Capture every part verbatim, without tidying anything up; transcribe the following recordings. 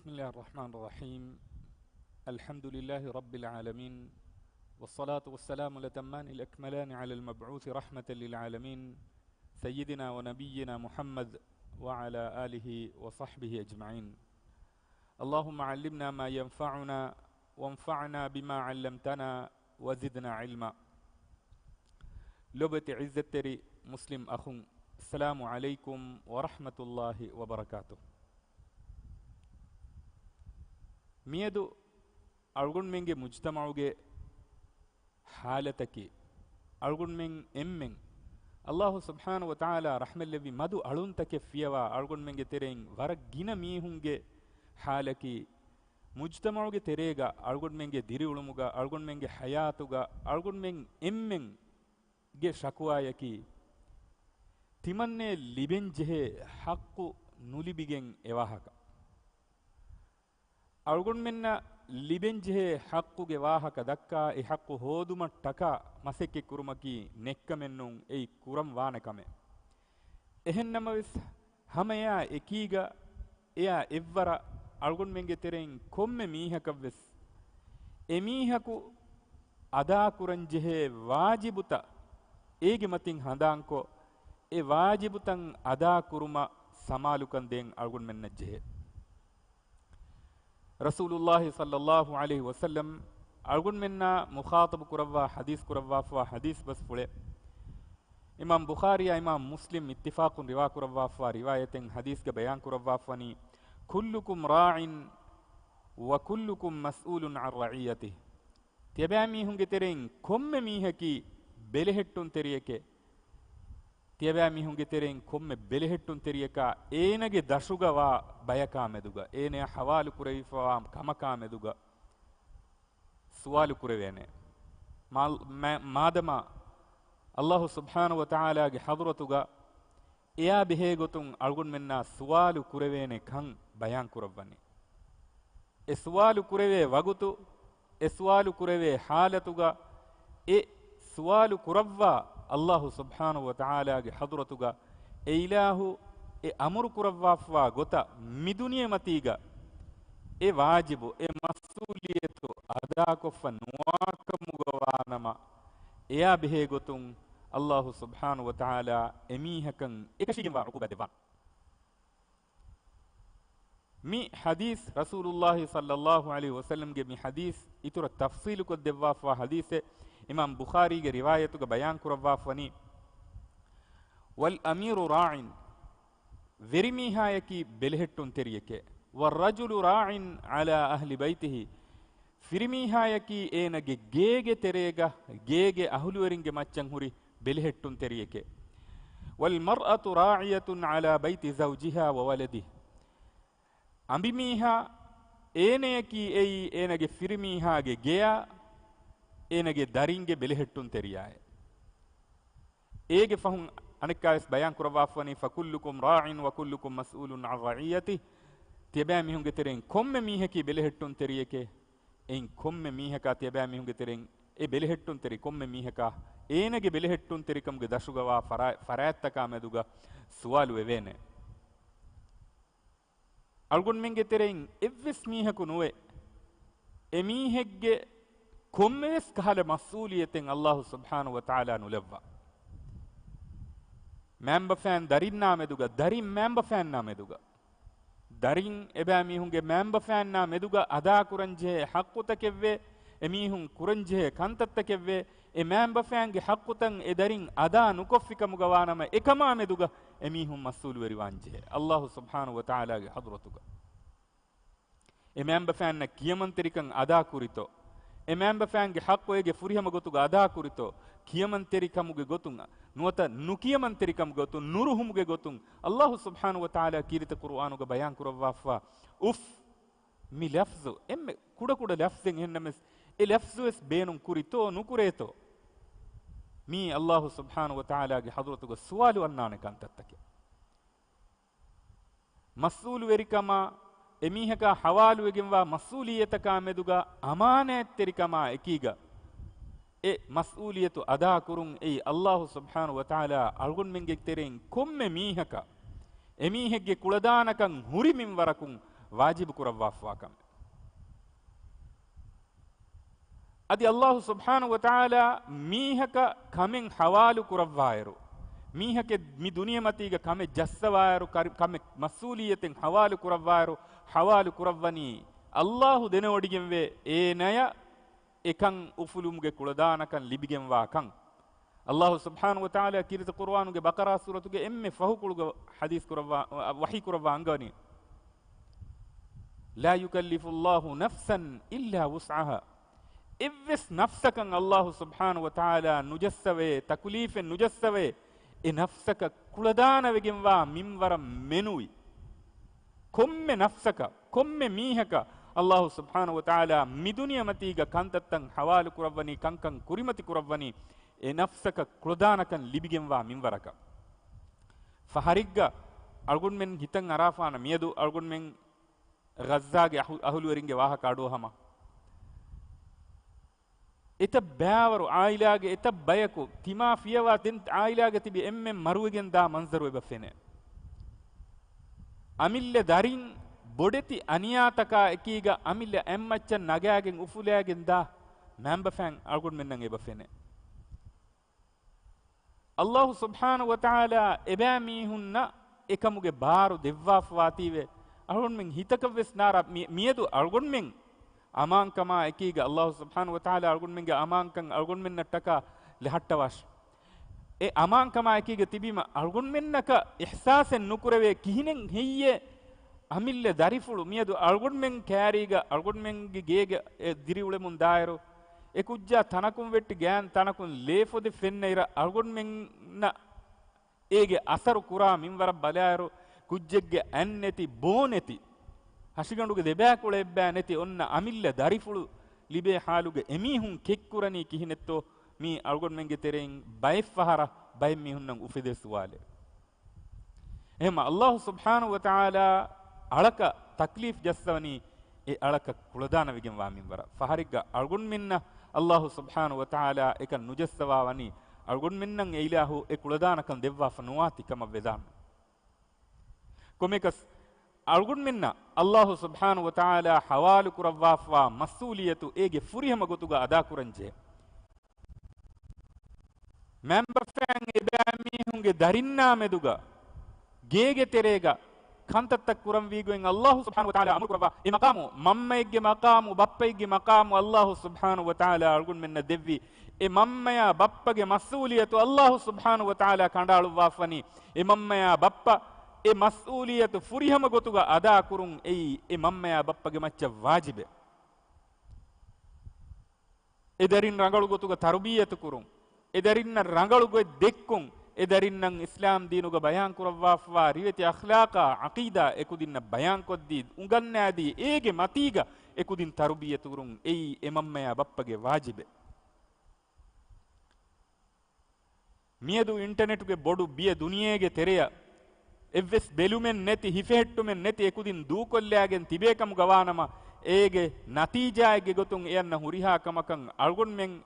بسم الله الرحمن الرحيم. الحمد لله رب العالمين، والصلاة والسلام الأتمان الأكملان على المبعوث رحمة للعالمين، سيدنا ونبينا محمد وعلى آله وصحبه أجمعين. اللهم علمنا ما ينفعنا، وانفعنا بما علمتنا، وزدنا علما. ލޮބުވެތި ޢިއްޒަތްތެރި މުސްލިމް އަޚުން، السلام عليكم ورحمة الله وبركاته. މިއަދު އަޅުގަނޑުމެންގެ މުޖްތަމަޢުގެ ޙާލަތަކީ، އަޅުގަނޑުމެން އެންމެން ﷲ ސުބްޙާނަހޫ ވަތަޢާލާ ރަޙްމަތްލެއްވި މަދު އަޅުންތަކެއް ފިޔަވާ އަޅުގަނޑުމެންގެ ތެރެއިން ވަރަށް ގިނަ މީހުންގެ ޙާލަކީ، މުޖްތަމަޢުގެ ތެރޭގަ، އަޅުގަނޑުމެންގެ ދިރިއުޅުމުގަ، އަޅުގަނޑުމެންގެ ޙަޔާތުގަ، އަޅުގަނޑުމެން އެންމެންގެ ޝަކުވާޔަކީ، ތިމަންނޭ ލިބެންޖެހޭ ޙައްޤު ނުލިބިގެން އެވާހަކަ. އަޅުގަނޑުމެންނަށް ލިބެންޖެހޭ ޙައްޤުގެ ވާހަކަ ދައްކާ، އެ ޙައްޤު ހޯދުމަށްޓަކާ މަސައްކަތް ކުރުމަކީ ނެއްކަމެއްނޫން، އެއީ ކުރަން ވާނެ ކަމެއް. އެހެންނަމަވެސް، ހަމައެއާ އެކީގަ، އެއާ އެއްވަރަށް އަޅުގަނޑުމެންގެ ތެރެއިން ކޮންމެ މީހަކަށްވެސް އެމީހަކު އަދާކުރަންޖެހޭ ވާޖިބުތައް އޭގެ މަތިން ހަނދާންކޮށް، އެ ވާޖިބުތައް އަދާކުރުމަށް ސަމާލުކަން ދޭން އަޅުގަނޑުމެންނަށް ޖެހޭ. ރަސޫލުﷲ ޞައްލަﷲ ޢަލައިހި ވަސައްލަމް އަޅުގަނޑުމެންނާ މުޚާޠަބު ކުރައްވާ ޙަދީޘް ކުރައްވާފަވާ ޙަދީޘް ބަސްފުޅެއް. އިމާމް ބުޚާރީއާ އިމާމް މުސްލިމް އިއްތިފާޤުން ރިވާ ކުރައްވާފަވާ ރިވާޔަތެއް ޙަދީޘްގަ ބަޔާން ކުރައްވާފަވަނީ، كلكم راع وكلكم مسؤول عن رعيته. ތިޔަބައިމީހުންގެ ތެރެއިން ކޮންމެ މީހަކީ ބެލެހެއްޓުންތެރިއެކޭ. ތިޔަބައިމީހުންގެ ތެރެއިން ކޮންމެ ބެލެހެއްޓުންތެރިއަކާ އޭނަގެ ދަށުގަ ވާ ބަޔަކާ މެދުގަ، އޭނަޔަށް ޙަވާލު ކުރެވިފަވާ ކަމަކާ މެދުގަ ސުވާލު ކުރެވޭނެ. މާ-، މާ-، މާދަމާ ﷲ ސުބްޙާނަހޫ ވަތަޢާލާގެ ޙަޟްރަތުގަ އެޔާ ބެހޭގޮތުން އަޅުގަނޑުމެންނާ ސުވާލު ކުރެވޭނެ ކަން ބަޔާން ކުރައްވަނީ. އެ ސުވާލު ކުރެވޭ ވަގުތު، އެ ސުވާލު ކުރެވޭ ޙާލަތުގަ، އެ ސުވާލު ކުރައްވާ ﷲ ސުބްޙާނަހޫ ވަތަޢާލާގެ ޙަޟްރަތުގަ އެ އިލާހު އެ އަމުރު ކުރައްވާފަވާ ގޮތަށް މި ދުނިޔެމަތީގަ އެ ވާޖިބު، އެ މަސްއޫލިއްޔަތު އަދާކޮށްފަ ނުވާކަމުގަ ވާނަމަ، އެޔާ ބެހޭ ގޮތުން ﷲ ސުބްޙާނަހޫ ވަތަޢާލާ އެމީހަކަށް އެކަށީގެންވާ ޢުޤޫބާތް ދެއްވާނެ. މި ޙަދީޘް ރަސޫލުﷲ ޞައްލަﷲ ޢަލައިހި ވަސައްލަމްގެ މި ޙަދީޘް އިތުރަށް ތަފްޞީލުކޮށްދެއްވާފަވާ ޙަދީޘެއް. އިމާމް ބުޚާރީގެ ރިވާޔަތުގަ ބަޔާން ކުރައްވާފަވަނީ، والأمير راع، ވެރިމީހާޔަކީ ބެލެހެއްޓުންތެރިއެކޭ، والرجل راع على أهل بيته، ފިރިމީހާޔަކީ އޭނަގެ ގޭގެ ތެރޭގަ ގޭގެ އަހުލުވެރިންގެ މައްޗަށް ހުރި ބެލެހެއްޓުންތެރިއެކޭ، والمرأة راعية على بيت زوجها وولده، އަނބިމީހާ އޭނަޔަކީ އެއީ އޭނަގެ ފިރިމީހާގެ ގެޔާ އޭނަގެ ދަރިންގެ ބެލެހެއްޓުންތެރިޔާއޭ. އޭގެ ފަހުން އަނެއްކާވެސް ބަޔާން ކުރައްވާފަވަނީ، فكلكم راع وكلكم مسؤول عن رعيته، ތިޔަބައިމީހުންގެ ތެރެއިން ކޮންމެ މީހަކީ ބެލެހެއްޓުންތެރިއެކޭ. އެއިން ކޮންމެ މީހަކާ ތިޔަބައިމީހުންގެ ތެރެއިން އެ ބެލެހެއްޓުންތެރި ކޮންމެ މީހަކާ އޭނަގެ ބެލެހެއްޓުންތެރިކަމުގެ ދަށުގަވާ ފަރާ-، ފަރާތްތަކާ މެދުގަ ސުވާލު ވެވޭނެ. އަޅުގަނޑުމެންގެ ތެރެއިން އެއްވެސް މީހަކު ނުވެ، އެމީހެއްގެ ކޮންމެވެސް ކަހަލަ މަސްއޫލިއްޔަތެއް ﷲ ސުބްޙާނަހޫ ވަތަޢާލާ ނުލައްވާ. މައިންބަފައިން ދަރިންނާ މެދުގަ، ދަރިން މައިންބަފައިންނާ މެދުގަ، ދަރިން އެބައިމީހުންގެ މައިންބަފައިންނާ މެދުގަ އަދާކުރަންޖެހޭ ޙައްޤުތަކެއްވޭ، އެމީހުން ކުރަންޖެހޭ ކަންތައްތަކެއްވޭ، އެ މައިންބަފައިންގެ ޙައްޤުތައް އެ ދަރިން އަދާ ނުކޮށްފިކަމުގަ ވާނަމަ، އެކަމާ މެދުގަ އެމީހުން މަސްއޫލުވެރިވާންޖެހޭ ﷲ ސުބްޙާނަހޫ ވަތަޢާލާގެ ޙަޟްރަތުގަ. އެ މައިންބަފައިންނަށް ކިޔަމަންތެރިކަން އަދާކުރިތޯ؟ އެ މައިންބަފައިންގެ ޙައްޤު އޭގެ ފުރިހަމަ ގޮތުގަ އަދާކުރިތޯ؟ ކިޔަމަންތެރިކަމުގެ ގޮތުން، ނުވަތަ ނުކިޔަމަންތެރިކަމުގެ ގޮތުން، ނުރުހުމުގެ ގޮތުން ﷲ ސުބްޙާނަހޫ ވަތަޢާލާ ކީރިތި ޤުރުއާނުގަ ބަޔާން ކުރައްވާފަ، އުފް، މި ލަފްޒު، އެންމެ ކުޑަކުޑަ ލަފްޒެއް އެހެންނަމަވެސް، އެ ލަފްޒުވެސް ބޭނުން ކުރިތޯ ނުކުރޭތޯ؟ މީ ﷲ ސުބްޙާނަހޫ ވަތަޢާލާގެ ޙަޟްރަތުގަ ސުވާލު އަންނާނެ ކަންތައްތަކެއް. މަސްއޫލުވެރިކަމާ، އެމީހަކާ ޙަވާލުވެގެންވާ މަސްއޫލިއްޔަތަކާ މެދުގަ އަމާނާތްތެރިކަމާ އެކީގަ، އެ މަސްއޫލިއްޔަތު އަދާކުރުން އެއީ ﷲ ސުބްޙާނަހޫ ވަތަޢާލާ އަޅުގަނޑުމެންގެ ތެރެއިން ކޮންމެ މީހަކަށް އެމީހެއްގެ ކުޅަދާނަކަން ހުރި މިންވަރަކުން ވާޖިބު ކުރައްވާފަވާ ކަމެއް. އަދި ﷲ ސުބްޙާނަހޫ ވަތަޢާލާ މީހަކަށް ކަމެއް ޙަވާލު ކުރައްވާއިރު، މީހަކެއް މި ދުނިޔެމަތީގަ ކަމެއް ޖައްސަވާއިރު، ކަރި-، ކަމެއް މަސްއޫލިއްޔަތެއް ޙަވާލު ކުރައްވާއިރު، ޙަވާލު ކުރައްވަނީ ﷲ ދެނެވޮޑިގެންވޭ އޭނަޔަށް އެކަން އުފުލުމުގެ ކުޅަދާނަކަން ލިބިގެންވާކަން. ﷲ ސުބްޙާނަހޫ ވަތަޢާލާ ކީރިތި ޤުރުއާނުގެ ބަޤަރާ ސޫރަތުގެ އެންމެ ފަހުކޮޅުގަ ޙަދީޘް ކުރައްވާ، ވަޙީ ކުރައްވާ އަންގަވަނީ، لا يكلف الله نفسا إلا وسعها. އެއްވެސް ނަފްސަކަށް ﷲ ސުބްޙާނަހޫ ވަތަޢާލާ ނުޖައްސަވޭ، ތަކުލީފެއް ނުޖައްސަވޭ، އެ ނަފްސަކަށް ކުޅަދާނަވެގެންވާ މިންވަރަށް މެނުވި. ކޮންމެ ނަފްސަކަށް، ކޮންމެ މީހަކަށް ﷲ ސުބްޙާނަހޫ ވަތަޢާލާ މި ދުނިޔެމަތީގަ ކަންތައްތައް ޙަވާލު ކުރައްވަނީ، ކަންކަން ކުރިމަތި ކުރައްވަނީ، އެ ނަފްސަކަށް ކުޅަދާނަކަން ލިބިގެންވާ މިންވަރަކަށް. ފަހަރެއްގަ އަޅުގަނޑުމެން ހިތަށް އަރާފާނަ މިއަދު އަޅުގަނޑުމެން ޣައްޒާގެ އަހު-، އަހުލުވެރިންގެ ވާހަކަ އަޑުއަހަމަ. އެތައް ބައިވަރު އާއިލާގެ އެތައް ބަޔަކު ތިމާ ފިޔަވާ ދެން އާއިލާގަ ތިބި އެންމެން މަރުވެގެން ދާ މަންޒަރު އެބަ ފެނޭ. އަމިއްލަ ދަރިން ބޮޑެތި އަނިޔާތަކާ އެކީގަ އަމިއްލަ އަތްމައްޗަށް ނަގާގެން އުފުލާގެން ދާ މައިންބަފައިން އަޅުގަނޑުމެންނަށް އެބަ ފެނޭ. ﷲ ސުބްޙާނަހޫ ވަތަޢާލާ އެބައިމީހުންނަށް އެކަމުގެ ބާރު ދެއްވާފަވާތީވެ، އަޅުގަނޑުމެން ހިތަކަށްވެސް ނާރާ މި-، މިއަދު އަޅުގަނޑުމެން އަމާންކަމާ އެކީގަ ﷲ ސުބްޙާނަހޫ ވަތަޢާލާ އަޅުގަނޑުމެންގެ އަމާންކަން އަޅުގަނޑުމެންނަށްޓަކާ ލަހައްޓަވާށި. އެ އަމާންކަމާ އެކީގަ ތިބީމަ އަޅުގަނޑުމެންނަކަށް އިޙްސާސެއް ނުކުރެވޭ ކިހިނެއް ހެއްޔޭ؟ އަމިއްލަ ދަރިފުޅު މިއަދު އަޅުގަނޑުމެން ކައިރީގަ އަޅުގަނޑުމެންގެ ގޭގަ އެ ދިރިއުޅެމުން ދާއިރު، އެ ކުއްޖާ ތަނަކުން ވެއްޓި ގާތް ތަނަކުން ލޭފޮދެއް ފެންނައިރަށް އަޅުގަނޑުމެންނަށް އޭގެ އަސަރު ކުރާ މިންވަރަށް ބަލާއިރު، ކުއްޖެއްގެ އަތްނެތި، ބޯނެތި، ހަށިގަނޑުގެ ދެބައިކުޅަ އެއްބައި ނެތި އޮންނަ އަމިއްލަ ދަރިފުޅު ލިބޭ ޙާލުގަ އެމީހުން ކެތްކުރަނީ ކިހިނެއްތޯ؟ މީ އަޅުގަނޑުމެންގެ ތެރެއިން ބައެއްފަހަރަށް ބައެއް މީހުންނަށް އުފެދޭ ސުވާލެއް. އެހެންމަ ﷲ ސުބްޙާނަހޫ ވަތަޢާލާ އަޅަކަށް ތަކްލީފް ޖައްސަވަނީ އެ އަޅަކަށް ކުޅަދާނަވެގެންވާ މިންވަރަށް. ފަހަރެއްގަ އަޅުގަނޑުމެންނަށް ﷲ ސުބްޙާނަހޫ ވަތަޢާލާ އެކަން ނުޖައްސަވާ ވަނީ، އަޅުގަނޑުމެންނަށް އެ އިލާހު އެ ކުޅަދާނަކަން ދެއްވާފަ ނުވާތި ކަމަށް ވެދާނެ. ކޮންމެއަކަސް އަޅުގަނޑުމެންނަށް ﷲ ސުބްޙާނަހޫ ވަތަޢާލާ ޙަވާލު ކުރައްވާފަވާ މަސްއޫލިއްޔަތު އޭގެ ފުރިހަމަ ގޮތުގަ އަދާކުރަންޖެހޭ. މައިންބަފައިން އެބައިމީހުންގެ ދަރިންނާ މެދުގަ، ގޭގެ ތެރޭގަ ކަންތައްތައް ކުރަންވީގޮތް ﷲ ސުބްޙާނަހޫ ވަތަޢާލާ އަމުރު ކުރައްވާ އެ މަޤާމު، މަންމައެއްގެ މަޤާމު، ބައްޕައެއްގެ މަޤާމު، ﷲ ސުބްޙާނަހޫ ވަތަޢާލާ އަޅުގަނޑުމެންނަށް ދެއްވި އެ މަންމަޔާ ބައްޕަގެ މަސްއޫލިއްޔަތު ﷲ ސުބްޙާނަހޫ ވަތަޢާލާ ކަނޑައަޅުއްވާފަވަނީ، އެ މަންމަޔާ ބައްޕަ އެ މަސްއޫލިއްޔަތު ފުރިހަމަ ގޮތުގަ އަދާކުރުން އެއީ އެ މަންމަޔާ ބައްޕަގެ މައްޗަށް ވާޖިބެއް. އެ ދަރިން ރަނގަޅު ގޮތުގަ ތަރުބިއްޔަތު ކުރުން، އެ ދަރިންނަށް ރަނގަޅު ގޮތް ދެއްކުން، އެ ދަރިންނަށް އިސްލާމް ދީނުގަ ބަޔާން ކުރައްވާފަވާ ރިވެތި އަޚްލާޤާ، ޢަޤީދާ އެކުދިންނަށް ބަޔާންކޮށްދީ، އުނގަންނާދީ، އޭގެ މަތީގަ އެކުދިން ތަރުބިއްޔަތު ކުރުން އެއީ އެ މަންމަޔާ ބައްޕަގެ ވާޖިބެއް. މިއަދު އިންޓަނެޓުގެ ބޮޑު ބިޔަ ދުނިޔޭގެ ތެރެއަށް އެއްވެސް ބެލުމެއް ނެތި، ހިފެހެއްޓުމެއް ނެތި އެކުދިން ދޫކޮށްލާގެން ތިބޭކަމުގަވާނަމަ، އޭގެ ނަތީޖާއެއްގެ ގޮތުން އެއަންނަ ހުރިހާ ކަމަކަށް އަޅުގަނޑުމެން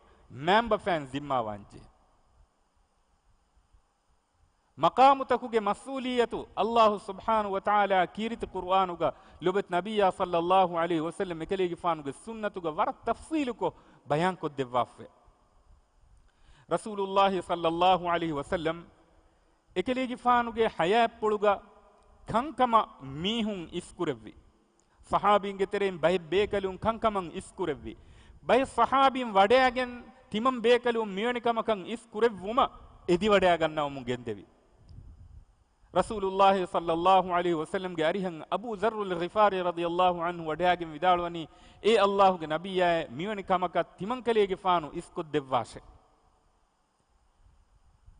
މައިންބަފައިން ޒިންމާވާންޖެހޭ. މަޤާމުތަކުގެ މަސްއޫލިއްޔަތު ﷲ ސުބްޙާނަހޫ ވަތަޢާލާ ކީރިތި ޤުރުއާނުގަ ލޮބެތި ނަބިއްޔާ ޞައްލައްލާހު ޢަލައިހި ވަސައްލަމް އެކަލޭގެފާނުގެ ސުންނަތުގަ ވަރަށް ތަފްޞީލުކޮށް ބަޔާންކޮށްދެއްވާފަވޭ. ރަސޫލުﷲ ޞައްލައްލާހު ޢަލައިހި ވަސައްލަމް އެކަލޭގެފާނުގެ ޙަޔާތްޕުޅުގަ ކަންކަމަށް މީހުން އިސްކުރެއްވި. ޞަޙާބީންގެ ތެރެއިން ބައެއް ބޭކަލުން ކަންކަމަށް އިސްކުރެއްވި. ބައެއް ޞަޙާބީން ވަޑައިގެން ތިމަން ބޭކަލުން މިވެނި ކަމަކަށް އިސްކުރެއްވުމަށް އެދިވަޑައިގަންނަވަމުން ގެންދެވި. ރަސޫލުﷲ ޞައްލައްލާހު ޢަލައިހި ވަސައްލަމްގެ އަރިހަށް އަބޫ ޛައްރުލް ޣިފާރީ ރަޟިޔައްލާހު ޢަންހު ވަޑައިގެން ވިދާޅުވަނީ، އޭ ﷲގެ ނަބިއްޔާއޭ، މިވެނި ކަމަކަށް ތިމަންކަލޭގެފާނު އިސްކޮށްދެއްވާށެ.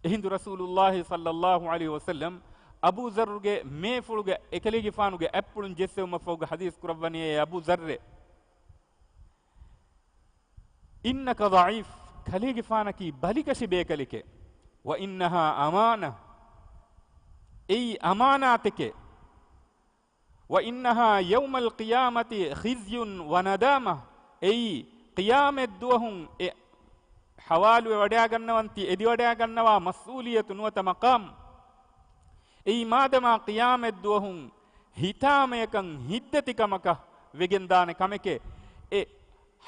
އެހިނދު ރަސޫލުﷲ ޞައްލައްލާހު ޢަލައިހި ވަސައްލަމް އަބޫ ޛައްރުގެ މޭފުޅުގެ އެކަލޭގެފާނުގެ އަތްޕުޅުން ޖެއްސެވުމަށްފަހުގަ ޙަދީޘް ކުރައްވަނީ، އޭ އަބޫ ޛައްރޭ، إنك ضعيف، ކަލޭގެފާނަކީ ބަލިކަށި ބޭކަލެކޭ. وإنها أمانة، އެއީ އަމާނާތެކޭ. وإنها يوم القيامة خزي وندامة، އެއީ ޤިޔާމަތް ދުވަހުން އެ ޙަވާލުވެ ވަޑައިގަންނަވަންތީ އެދިވަޑައިގަންނަވާ މަސްއޫލިއްޔަތު ނުވަތަ މަޤާމް. އެއީ މާދަމާ ޤިޔާމަތް ދުވަހުން ހިތާމަޔަކަށް ހިތްދަތިކަމަކަށް ވެގެންދާނެ ކަމެކޭ. އެ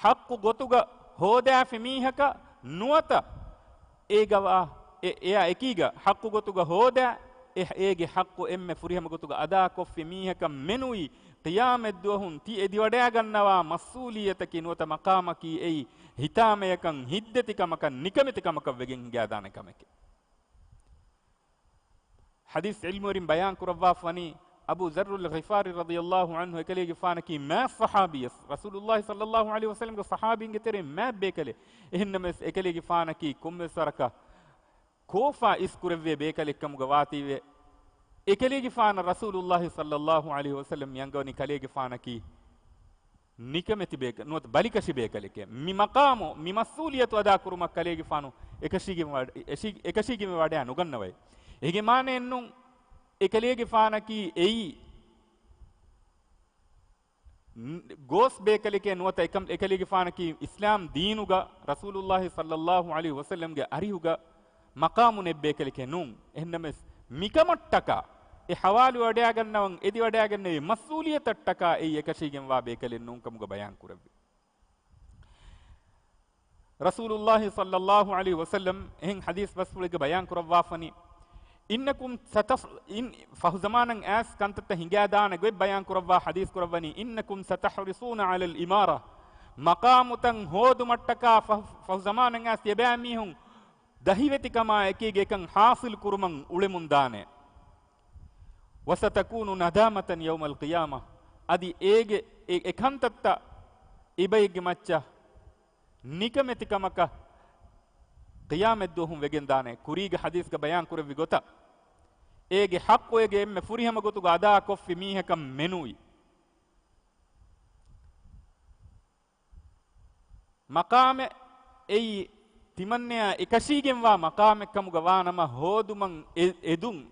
ޙައްޤު ގޮތުގަ ހޯދާފި މީހަކަށް ނުވަތަ އޭގަވާ އެ، އެއާ އެކީގަ ޙައްޤު ގޮތުގަ ހޯދާ، އެ، އޭގެ ޙައްޤު އެންމެ ފުރިހަމަ ގޮތުގަ އަދާކޮށްފި މީހަކަށް މެނުވީ، ޤިޔާމަތްދުވަހުން ތި އެދިވަޑައިގަންނަވާ މަސްއޫލިއްޔަތަކީ ނުވަތަ މަޤާމަކީ އެއީ، ހިތާމަޔަކަށް ހިތްދަތިކަމަކަށް ނިކަމެތިކަމަކަށް ވެގެން ހިނގާދާނެ ކަމެކޭ. ޙަދީޘް ޢިލްމުވެރިން ބަޔާން ކުރައްވާފަވަނީ، އަބޫ ޛައްރުލް ޣިފާރީ ރަޟިޔަﷲ ޢަންހު އެކަލޭގެފާނަކީ މާތް ޞަޙާބީއެއް، ރަސޫލުﷲ ޞައްލަﷲ ޢަލައިހި ވަސައްލަމްގެ ޞަޙާބީންގެ ތެރެއިން މާތް ބޭކަލެއް. އެހެންނަމަވެސް އެކަލޭގެފާނަކީ ކޮންމެވެސް ވަރަކަށް ކޯފާ އިސްކުރެއްވޭ ބޭކަލެއްކަމުގަ ވާތީވެ، އެކަލޭގެފާނަށް ރަސޫލުﷲ ޞައްލަﷲ ޢަލައިހި ވަސައްލަމް މި އަންގަވަނީ ކަލޭގެފާނަކީ ނިކަމެތި ބޭކަ-، ނުވަތަ ބަލިކަށި ބޭކަލެކޭ. މި މަޤާމު، މި މަސްއޫލިއްޔަތު އަދާކުރުމަށް ކަލޭގެފާނު އެކަށީގެން ވަޑ-، އެށި-، އެކަށީގެން ވަޑައި ނުގަންނަވައި. އޭގެ މާނައެއްނޫން އެކަލޭގެފާނަކީ އެއީ ން-، ގޯސް ބޭކަލެކޭ ނުވަތަ އެކަމް-، އެކަލޭގެފާނަކީ އިސްލާމް ދީނުގަ ރަސޫލުﷲ ޞައްލަﷲ ޢަލައިހި ވަސައްލަމްގެ އަރިހުގަ މަޤާމު ނެތް ބޭކަލެކޭ ނޫން. އެހެންނަމަވެސް، މިކަމަށްޓަކާ، އެ ޙަވާލުވެވަޑައިގަންނަވަން އެދިވަޑައިގެންނެވި މަސްއޫލިއްޔަތަށްޓަކާ އެއީ އެކަށީގެންވާ ބޭކަލެއް ނޫންކަމުގަ ބަޔާން ކުރެއްވި. ރަސޫލުﷲ ޞައްލަﷲ ޢަލައިހި ވަސައްލަމް އެހެން ޙަދީޘް ބަސްފުޅެއްގަ ބަޔާން ކުރައްވާފަނީ، إنكم ستف-، އިން-، ފަހުޒަމާނަށް އައިސް ކަންތައްތައް ހިނގާދާނެ ގޮތް ބަޔާން ކުރައްވާ ޙަދީޘް ކުރައްވަނީ، إنكم ستحرصون على الإمارة، މަޤާމުތައް ހޯދުމަށްޓަކާ ފަހު-، ފަހުޒަމާނަށް އައިސް އެބައިމީހުން ދަހިވެތިކަމާ އެކީގަ އެކަން ޙާޞިލް ކުރުމަށް އުޅެމުންދާނެ. وستكون ندامة يوم القيامة، އަދި އޭގެ އެ، އެ ކަންތައްތައް އެބައެއްގެ މައްޗަށް ނިކަމެތިކަމަކަށް ޤިޔާމަތްދުވަހުން ވެގެންދާނެ. ކުރީގެ ޙަދީޘްގަ ބަޔާން ކުރެއްވި ގޮތަށް، އޭގެ ޙައްޤު އޭގެ އެންމެ ފުރިހަމަ ގޮތުގަ އަދާކޮށްފި މީހަކަށް މެނުވި މަޤާމެއް އެއީ، ތިމަންނަޔާ އެކަށީގެންވާ މަޤާމެއްކަމުގަ ވާނަމަ، ހޯދުމަށް އެ-، އެދުން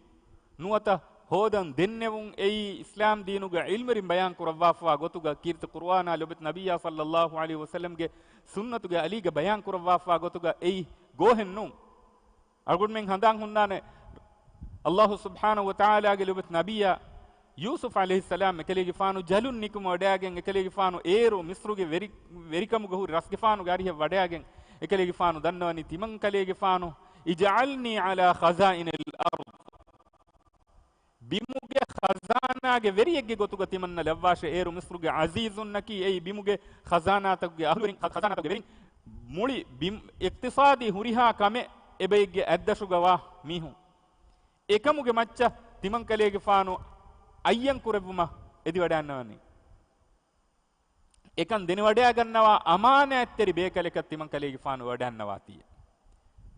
ނުވަތަ ހޯދަން ދެންނެވުން އެއީ، އިސްލާމް ދީނުގަ ޢިލްމުވެރިން ބަޔާން ކުރައްވާފަވާ ގޮތުގަ، ކީރިތި ޤުރުއާނާ ލޮބުވެތި ނަބިއްޔާ ޞައްލަﷲ ޢަލައިހި ވަސައްލަމްގެ ސުންނަތުގެ އަލީގަ ބަޔާން ކުރައްވާފަވާ ގޮތުގަ އެއީ ގޯހެއް ނޫން. އަޅުގަނޑުމެން ހަނދާން ހުންނާނެ، ﷲ ސުބްޙާނަހޫ ވަތަޢާލާގެ ލޮބުވެތި ނަބިއްޔާ ޔޫސުފް ޢަލައިހިއްސަލާމް އެކަލޭގެފާނު ޖަލުން ނިކުމެވަޑައިގެން، އެކަލޭގެފާނު އޭރު މިޞްރުގެ ވެރި-، ވެރިކަމުގަ ހުރި ރަސްގެފާނުގެ އަރިހަށް ވަޑައިގެން، އެކަލޭގެފާނު ދަންނަވަނީ ތިމަން ކަލޭގެފާނު، اجعلني على خزائن الأرض، ބިމުގެ ޚަޒާނާގެ ވެރިއެއްގެ ގޮތުގަ ތިމަންނަ ލައްވާށޭ. އޭރު މިޞްރުގެ ޢަޒީޒުންނަކީ އެއީ ބިމުގެ ޚަޒާނާތަކުގެ އަހުލުވެރިން، ޚަޒާނާތަކުގެ ވެރިން، މުޅި ބިމް-، އިޤްތިޞާދީ ހުރިހާ ކަމެއް އެބައެއްގެ އަތްދަށުގަ ވާ މީހުން. އެކަމުގެ މައްޗަށް ތިމަން ކަލޭގެފާނު އައްޔަން ކުރެއްވުމަށް އެދިވަޑައިގަންނަވަނީ. އެކަން ދެނެވަޑައިގަންނަވާ އަމާނާތްތެރި ބޭކަލަކަށް ތިމަން ކަލޭގެފާނު ވަޑައިގަންނަވާތީ.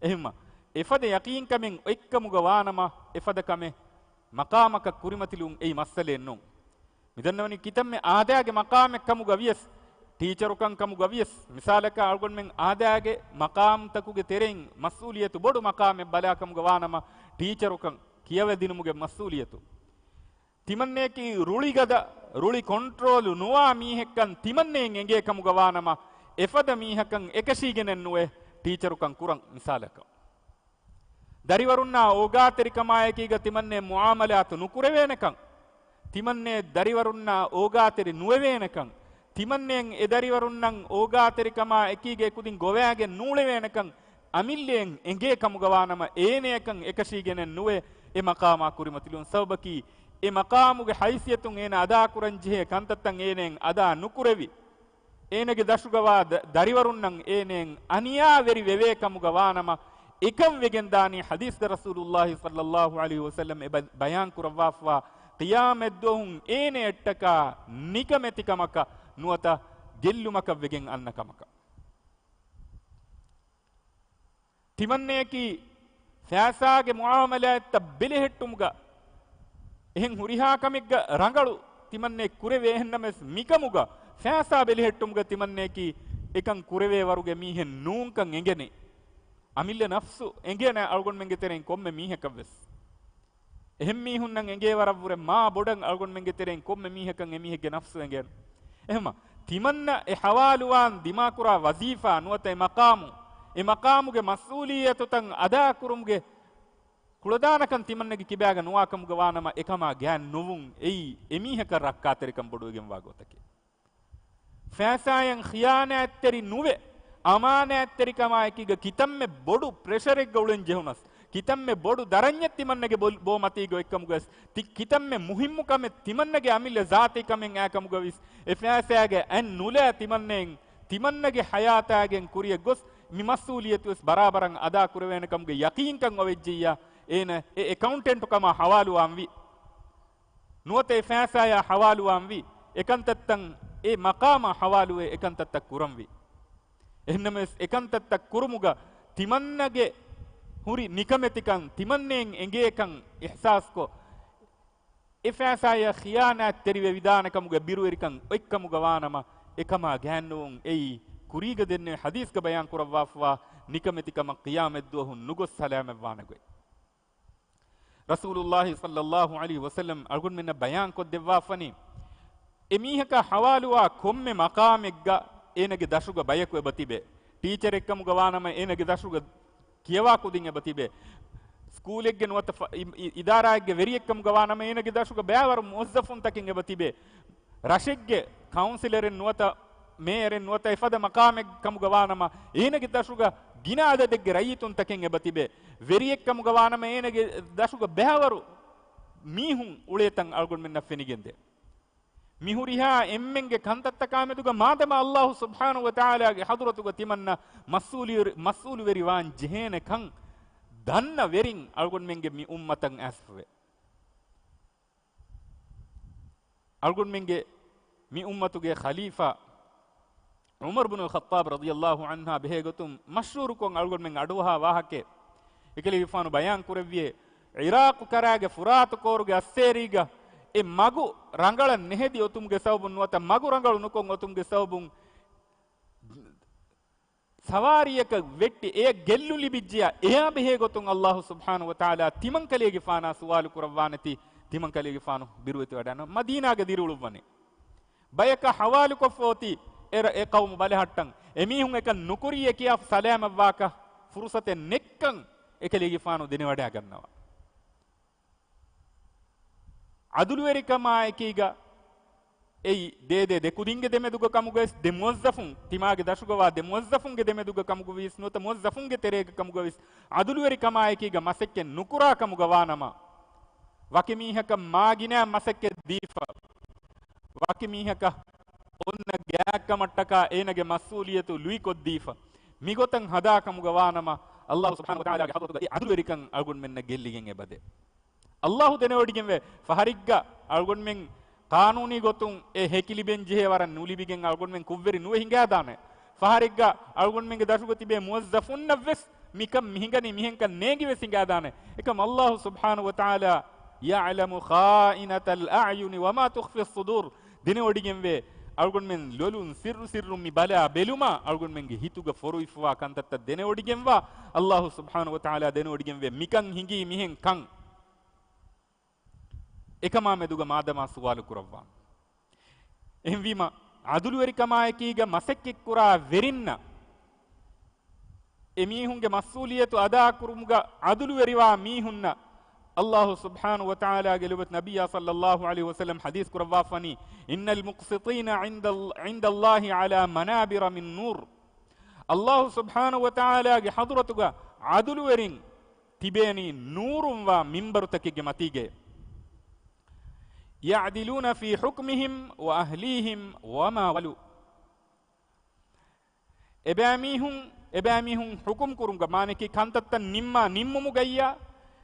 އެހެންމަ، އެފަދަ ޔަޤީންކަމެއް އޮތްކަމުގަ ވާނަމަ، އެފަދަ ކަމެއް މަޤާމަކަށް ކުރިމަތިލުން އެއީ މައްސަލައެއް ނޫން. މިދަންނަވަނީ ކިތަންމެ އާދައިގެ މަޤާމެއް ކަމުގަ ވިޔަސް، ޓީޗަރުކަން ކަމުގަ ވިޔަސް، މިސާލަކަށް އަޅުގަނޑުމެން އާދައިގެ މަޤާމްތަކުގެ ތެރެއިން މަސްއޫލިއްޔަތު ބޮޑު މަޤާމެއް ބަލާ ކަމުގަ ވާނަމަ، ޓީޗަރުކަން ކިޔަވަދިނުމުގެ މަސްއޫލިއްޔަތު. ތިމަންނަޔަކީ ރުޅިގަދަ، ރުޅި ކޮންޓްރޯލު ނުވާ މީހެއްކަން ތިމަންނައަށް އެނގޭ ކަމުގަ ވާނަމަ، އެފަދަ މީހަކަށް އެކަށީގެނެއް ނުވޭ ޓީޗަރުކަން ކުރަން. މިސާލަކަށް، ދަރިވަރުންނާ އޯގާތެރިކަމާއެކީގަ ތިމަންނައަށް މުޢާމަލާތު ނުކުރެވޭނެކަން، ތިމަންނައަށް ދަރިވަރުންނާ އޯގާތެރި ނުވެވޭނެކަން، ތިމަންނައަށް އެ ދަރިވަރުންނަށް އޯގާތެރިކަމާ އެކީގަ އެކުދިން ގޮވައިގެން ނޫޅެވޭނެކަން، އަމިއްލައަށް އެނގޭ ކަމުގަ ވާނަމަ، އޭނަޔަކަށް އެކަށީގެނެއް ނުވޭ އެ މަޤާމާ ކުރިމަތިލުން. ސަބަބަކީ، އެ މަޤާމުގެ ހައިސިއްޔަތުން އޭނަ އަދާކުރަންޖެހޭ ކަންތައްތައް އޭނައަށް އަދާ ނުކުރެވި، އޭނަގެ ދަށުގަވާ ދަ-، ދަރިވަރުންނަށް އޭނައަށް އަނިޔާވެރި ވެވޭ ކަމުގަ ވާނަމަ، އެކަން ވެގެންދާނީ ޙަދީޘްގަ ރަސޫލުﷲ ޞައްލަﷲ ޢަލައިހި ވަސައްލަމް އެ ބަ-، ބަޔާން ކުރައްވާފަވާ، ޤިޔާމަތްދުވަހުން އޭނަޔަށްޓަކާ ނިކަމެތިކަމަކަށް ނުވަތަ ގެއްލުމަކަށް ވެގެން އަންނަ ކަމަކަށް. ތިމަންނަޔަކީ ފައިސާގެ މުޢާމަލާތްތައް ބެލެހެއްޓުމުގަ އެހެން ހުރިހާ ކަމެއްގަ ރަނގަޅު ތިމަންނައަށް ކުރެވޭ. އެހެންނަމަވެސް، މިކަމުގަ ފައިސާ ބެލެހެއްޓުމުގަ ތިމަންނަޔަކީ އެކަން ކުރެވޭ ވަރުގެ މީހެއް ނޫންކަން އެނގެނީ. އަމިއްލަ ނަފްސު އެނގޭނެ އަޅުގަނޑުމެންގެ ތެރެއިން ކޮންމެ މީހަކަށްވެސް. އެހެން މީހުންނަށް އެނގޭ ވަރަށްވުރެ މާ ބޮޑަށް އަޅުގަނޑުމެންގެ ތެރެއިން ކޮންމެ މީހަކަށް އެމީހެއްގެ ނަފްސު އެނގޭނެ. އެހެންމަ، ތިމަންނަ އެ ޙަވާލުވާން ދިމާކުރާ ވަޒީފާ ނުވަތަ އެ މަޤާމު، އެ މަޤާމުގެ މަސްއޫލިއްޔަތުތައް އަދާކުރުމުގެ ކުޅަދާނަކަން ތިމަންނަގެ ކިބާގަ ނުވާކަމުގަ ވާނަމަ، އެކަމާ ގާތް ނުވުން އެއީ އެމީހަކަށް ރައްކާތެރިކަން ބޮޑުވެގެންވާ ގޮތަކީ. ފައިސާއަށް ޚިޔާނާތްތެރި ނުވެ، އަމާނާތްތެރިކަމާއެކީގަ ކިތަންމެ ބޮޑު ޕްރެޝަރެއްގަ އުޅެން ޖެހުނަސް، ކިތަންމެ ބޮޑު ދަރަންޏެއް ތިމަންނަގެ ބޮ-، ބޯ މަތީގަ އޮތްކަމުގަސް، ތި-، ކިތަންމެ މުހިއްމު ކަމެއް ތިމަންނަގެ އަމިއްލަ ޒާތީ ކަމެއް އާކަމުގަވިސް، އެ ފައިސާގެ އަތް ނުލާ ތިމަންނައިން، ތިމަންނަގެ ޙަޔާތާގެން ކުރިއަށް ގޮސް، މި މަސްއޫލިއްޔަތުވެސް ބަރާބަރަށް އަދާ ކުރެވޭނެ ކަމުގެ ޔަޤީންކަން އޮވެއްޖިއްޔާ، އޭނަ އެ އެކައުންޓެންޓު ކަމާ ޙަވާލުވާންވީ. ނުވަތަ އެ ފައިސާޔާ ޙަވާލުވާންވީ، އެކަންތައްތައް އެ މަޤާމާ ޙަވާލުވެ އެކަންތައްތައް ކުރަންވީ. އެހެންނަމަވެސް، އެކަންތައްތައް ކުރުމުގަ ތިމަންނަގެ ހުރި ނިކަމެތިކަން، ތިމަންނައިން އެނގޭކަން އިޙްސާސްކޮށް، އެ ފައިސާޔަށް ޚިޔާނާތްތެރިވެވިދާނެކަމުގެ ބިރުވެރިކަން އޮތްކަމުގަ ވާނަމަ، އެކަމާ ގާތްނުވުން އެއީ ކުރީގަ ދެންނެވި ޙަދީޘްގަ ބަޔާން ކުރައްވާފަވާ ނިކަމެތިކަމަށް ޤިޔާމަތްދުވަހު ނުގޮސް ސަލާމަތްވާނެ ގޮތް. ރަސޫލުﷲ ޞައްލަﷲ ޢަލައިހި ވަސައްލަމް އަޅުގަނޑުމެންނަށް ބަޔާން ކޮށްދެއްވާފަނީ، އެ މީހަކާ ޙަވާލުވާ ކޮންމެ މަޤާމެއްގަ އޭނަގެ ދަށުގަ ބަޔަކު އެބަ ތިބޭ. ޓީޗަރެއްކަމުގަ ވާނަމަ އޭނަގެ ދަށުގަ ކިޔަވާ ކުދިން އެބަ ތިބޭ. ސްކޫލެއްގެ ނުވަތަ ފަ-، އި-، އި-، އިދާރާއެއްގެ ވެރިއެއްކަމުގަ ވާނަމަ އޭނަގެ ދަށުގަ ބައިވަރު މުވައްޒަފުންތަކެއް އެބަ ތިބޭ. ރަށެއްގެ ކައުންސިލަރެއް ނުވަތަ މޭޔަރެއް ނުވަތަ އެފަދަ މަޤާމެއް ކަމުގަ ވާނަމަ، އޭނަގެ ދަށުގަ ގިނަ އަދަދެއްގެ ރައްޔިތުންތަކެއް އެބަ ތިބޭ. ވެރިއެއް ކަމުގަ ވާނަމަ، އޭނަގެ ދަށުގަ ބައިވަރު މީހުން އުޅޭތަން އަޅުގަނޑުމެންނަށް ފެނިގެންދޭ. މި ހުރިހާ އެންމެންގެ ކަންތައްތަކާމެދުގަ މާދަމާ ﷲ ސުބްޙާނަހޫ ވަތަޢާލާގެ ޙަޟްރަތުގަ ތިމަންނަ މަސްއޫލި-، މަސްއޫލުވެރިވާން ޖެހޭނެ ކަން ދަންނަ ވެރިން އަޅުގަނޑުމެންގެ މި އުއްމަތަށް އައިސްފަވޭ. އަޅުގަނޑުމެންގެ މި އުއްމަތުގެ ޚަލީފާ ޢުމަރު ބުނުލް ޚައްޠާބް ރަޟިޔަﷲ ޢަންހާ ބެހޭގޮތުން މަޝްހޫރުކޮށް އަޅުގަނޑުމެން އަޑުއަހާ ވާހަކައެއް. އެކަލޭގެފާނު ބަޔާން ކުރެއްވިއޭ، ޢިރާޤު ކަރާގެ ފުރާތު ކޯރުގެ އައްސޭރީގަ އެ މަގު ރަނގަޅަށް ނެހެދި އޮތުމުގެ ސަބަބުން ނުވަތަ މަގު ރަނގަޅު ނުކޮށް އޮތުމުގެ ސަބަބުން ސަވާރީއަކަށް ވެއްޓި އެޔަށް ގެއްލުން ލިބިއްޖެޔާ، އެޔާ ބެހޭ ގޮތުން ﷲ ސުބްޙާނަހޫ ވަތަޢާލާ ތިމަންކަލޭގެފާނާ ސުވާލު ކުރައްވާނެތީ، ތިމަންކަލޭގެފާނު ބިރުވެތިވަޑާނަ މަދީނާގަ ދިރިއުޅުއްވަނީ. ބަޔަކަށް ޙަވާލުކޮށްފަ އޮތީ އެ ރަ-، އެ ޤައުމު ބަލަހައްޓަން. އެމީހުން އެކަން ނުކުރީއޭ ކިޔާ ސަލާމަތްވާކަށް ފުރުޞަތެއް ނެއްކަން އެކަލޭގެފާނު ދެނެވަޑައިގަންނަވާ. ޢަދުލުވެރިކަމާއެކީގަ އެއީ ދޭ ދޭ ދެ ކުދިންގެ ދެމެދުގަ ކަމުގަވެސް ދެ މުވައްޒަފުން، ތިމާގެ ދަށުގަވާ ދެ މުވައްޒަފުންގެ ދެމެދުގަ ކަމުގަވީސް ނުވަތަ މުވައްޒަފުންގެ ތެރޭގަ ކަމުގަވީސް ޢަދުލުވެރިކަމާއެކީގަ މަސައްކަތް ނުކުރާ ކަމުގަ ވާނަމަ، ވަކި މީހަކަށް މާގިނައަށް މަސައްކަތް ދީފަ، ވަކި މީހަކަށް އޮންނަ ގާތްކަމަށްޓަކާ އޭނަގެ މަސްއޫލިއްޔަތު ލުއިކޮށްދީފަ، މިގޮތަށް ހަދާ ކަމުގަ ވާނަމަ، ﷲ ސުބްޙާނަހޫ ވަތަޢާލާގެ ޙަޟްރަތުގަ އެ ޢަދުލުވެރިކަން އަޅުގަނޑުމެންނަށް ގެއްލިގެން އެބަދޭ. ﷲ ދެނެވޮޑިގެންވޭ، ފަހަރެއްގަ އަޅުގަނޑުމެން ޤާނޫނީ ގޮތުން އެ ހެކި ލިބެން ޖެހޭ ވަރަށް ނުލިބިގެން އަޅުގަނޑުމެން ކުށްވެރި ނުވެ ހިނގާދާނެ. ފަހަރެއްގަ އަޅުގަނޑުމެންގެ ދަށުގަ ތިބޭ މުވައްޒަފުންނަށްވެސް މިކަން މިހިނގަނީ މިހެންކަން ނޭނގިވެސް ހިނގާދާނެ. އެކަމް ﷲ ސުބްޙާނަހޫ ވަތަޢާލާ يعلم خائنة الأعين وما تخفي الصدور. ދެނެވޮޑިގެންވޭ، އަޅުގަނޑުމެން ލޮލުން ސިއްރު ސިއްރުން މި ބަލާ ބެލުމާ، އަޅުގަނޑުމެންގެ ހިތުގަ ފޮރުވިފަވާ ކަންތައްތައް ދެނެވޮޑިގެންވާ. ﷲ ސުބްޙާނަހޫ ވަތަޢާލާ ދެނެވޮޑިގެންވޭ، މިކަން ހިނގީ މިހެން ކަން. އެކަމާ މެދުގަ މާދަމާ ސުވާލު ކުރައްވާ. އެހެންވީމަ، ޢަދުލުވެރިކަމާއެކީގަ މަސައްކަތްކުރާ ވެރިންނަށް، އެމީހުންގެ މަސްއޫލިއްޔަތު އަދާކުރުމުގަ ޢަދުލުވެރިވާ މީހުންނަށް، ﷲ ސުބްޙާނަހޫ ވަތަޢާލާގެ ލޮބުވެތި ނަބިއްޔާ ޞައްލަﷲ ޢަލައިހި ވަސައްލަމް ޙަދީޘް ކުރައްވާފަނީ، إن المقسطين عند ال-، عند الله على منابر من نور. ﷲ ސުބްޙާނަހޫ ވަތަޢާލާގެ ޙަޟްރަތުގަ ޢަދުލުވެރިން ތިބޭނީ ނޫރުންވާ މިންބަރުތަކެއްގެ މަތީގައި. يعدلون في حكمهم وأهليهم وما ولوا. އެބައިމީހުން، އެބައިމީހުން ޙުކުމް ކުރުމުގަ، މާނައަކީ ކަންތައްތައް ނިންމާ ނިންމުމުގައްޔާ،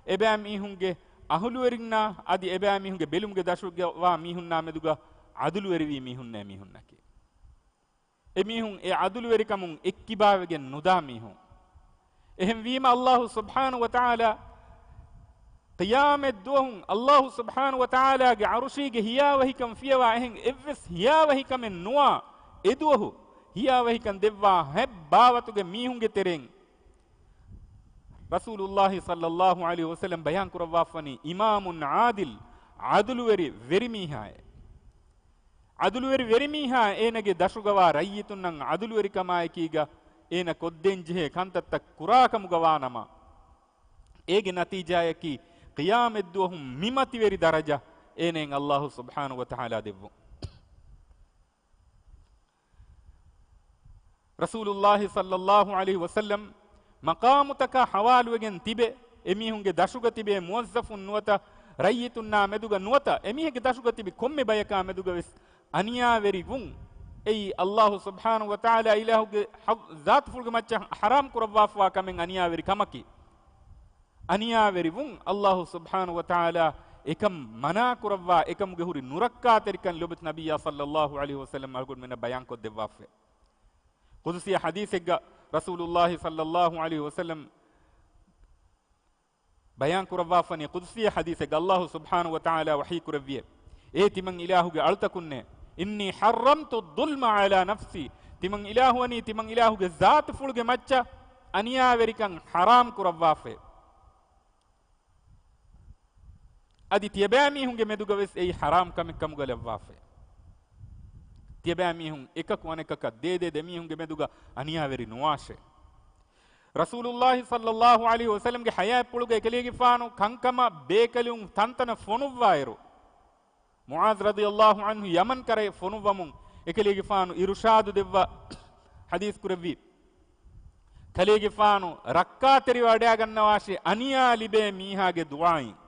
އެބައިމީހުންގެ އަހުލުވެރިންނާ އަދި އެބައިމީހުންގެ ބެލުމުގެ ދަށުގަވާ މީހުންނާމެދުގަ ޢަދުލުވެރިވީ މީހުންނޭ މީހުންނަކީ. އެމީހުން އެ ޢަދުލުވެރިކަމުން އެއްކިބާވެގެން ނުދާ މީހުން. އެހެންވީމަ، ﷲ ސުބްޙާނަހޫ ވަތަޢާލާ ޤިޔާމަތްދުވަހުން ﷲ ސުބްޙާނަހޫ ވަތަޢާލާގެ ޢަރުޝީގެ ހިޔާވަހިކަން ފިޔަވާ އެހެން އެއްވެސް ހިޔާވަހިކަމެއް ނުވާ އެދުވަހު ހިޔާވަހިކަން ދެއްވާ ހަތް ބާވަތުގެ މީހުންގެ ތެރެއިން ރަސޫލުﷲ ޞައްލަﷲ ޢަލައިހި ވަސައްލަމް ބަޔާން ކުރައްވާފަނީ، إمام عادل، ޢަދުލުވެރި ވެރިމީހާއެއް. ޢަދުލުވެރި ވެރިމީހާ އޭނަގެ ދަށުގަވާ ރައްޔިތުންނަށް ޢަދުލުވެރިކަމާއެކީގަ އޭނަ ކޮށްދޭންޖެހޭ ކަންތައްތައް ކުރާކަމުގަ ވާނަމަ، އޭގެ ނަތީޖާއަކީ، ޤިޔާމަތްދުވަހު މި މަތިވެރި ދަރަޖަ އޭނައަށް އައްލާހު ސުބްޙާނަހު ވަތަޢާލާ ދެއްވުން. ރަސޫލުއްލާހި ޞައްލައްލާހު ޢަލައިހި ވަސައްލަމް މަޤާމުތަކާ ޙަވާލުވެގެން ތިބެ، އެމީހުންގެ ދަށުގަ ތިބޭ މުވައްޒަފުން ނުވަތަ، ރައްޔިތުންނާ މެދުގަ ނުވަތަ، އެމީހެއްގެ ދަށުގަ ތިބި ކޮންމެ ބަޔަކާ މެދުގަވެސް އަނިޔާވެރި ވުން، އެއީ އައްލާހު ސުބްޙާނަހު ވަތަޢާލާ އިލާހުގެ ޙަ-، ޒާތުފުޅުގެ މައްޗަށް ޙަރާމް ކުރައްވާފަވާ ކަމެއް އަނިޔާވެރި ކަމަކީ. އަނިޔާވެރިވުން އައްލާހު ސުބްޙާނަހު ވަތަޢާލާ އެކަން މަނާ ކުރައްވާ، އެކަމުގެ ހުރި ނުރައްކާތެރިކަން ލޮބުވެތި ނަބިއްޔާ ޞައްލައްލާހު ޢަލައިހި ވަސައްލަމް އަޅުގަނޑުމެންނަށް ބަޔާންކޮށްދެއްވާފައި. ޤުދުސީ ޙަދީޘެއްގަ ރަސޫލުއްލާހި ޞައްލައްލާހު ޢަލައިހި ވަސައްލަމް ބަޔާން ކުރައްވާފަނީ، ޤުދުސީ ޙަދީޘެއްގަ އައްލާހު ސުބްޙާނަހު ވަތަޢާލާ ވަޙީ ކުރެއްވިއޭ، އޭ ތިމަން އިލާހުގެ އަޅުތަކުންނޭ، إني حرمت الظلم على نفسي، ތިމަން އިލާހު ވަނީ ތިމަން އިލާހުގެ ޒާތުފުޅުގެ މައްޗަށް އަނިޔާވެރިކަން ޙަރާމް ކުރައްވާފައޭ. އަދި ތިޔަބައިމީހުންގެ މެދުގަވެސް އެއީ ޙަރާމް ކަމެއް ކަމުގަ ލައްވާފައޭ. ތިޔަބައިމީހުން އެކަކު އަނެކަކަށް ދޭދޭ ދެމީހުންގެ މެދުގަ އަނިޔާވެރި ނުވާށޭ. ރަސޫލުއްލާހި ޞައްލައްލާހު ޢަލައިހި ވަސައްލަމްގެ ޙަޔާތްޕުޅުގަ އެކަލޭގެފާނު ކަންކަމަށް ބޭކަލުން ތަންތަނަށް ފޮނުއްވާއިރު، މުޢާޛް ރަޟިޔައްލާހު ޢަންހު ޔަމަން ކަރައި ފޮނުއްވަމުން އެކަލޭގެފާނު އިރުޝާދު ދެއްވާ ޙަދީޘް ކުރެއްވި، ކަލޭގެފާނު ރައްކާތެރިވަޑައިގަންނަވާށޭ، އަނިޔާ ލިބޭ މީހާގެ ދުޢާއިން.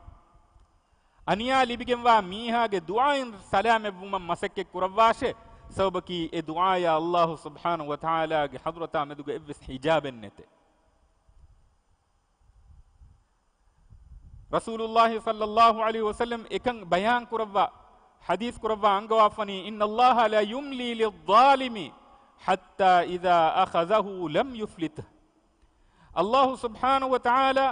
އަނިޔާ ލިބިގެންވާ މީހާގެ ދުޢާއިން ސަލާމަތްވުމަށް މަސައްކަތް ކުރައްވާށޭ، ސަބަބަކީ އެ ދުޢާޔާ އައްލާހު ސުބްޙާނަހު ވަތަޢާލާގެ ޙަޟްރަތާ މެދުގަ އެއްވެސް ޙިޖާބެއް ނެތޭ. ރަސޫލުއްލާހި ޞައްލައްލާހު ޢަލައިހި ވަސައްލަމް އެކަން ބަޔާން ކުރައްވާ، ޙަދީޘް ކުރައްވާ އަންގަވާފަނީ، إن الله لا يملي للظالم حتى إذا أخذه لم يفلته. އައްލާހު ސުބްޙާނަހު ވަތަޢާލާ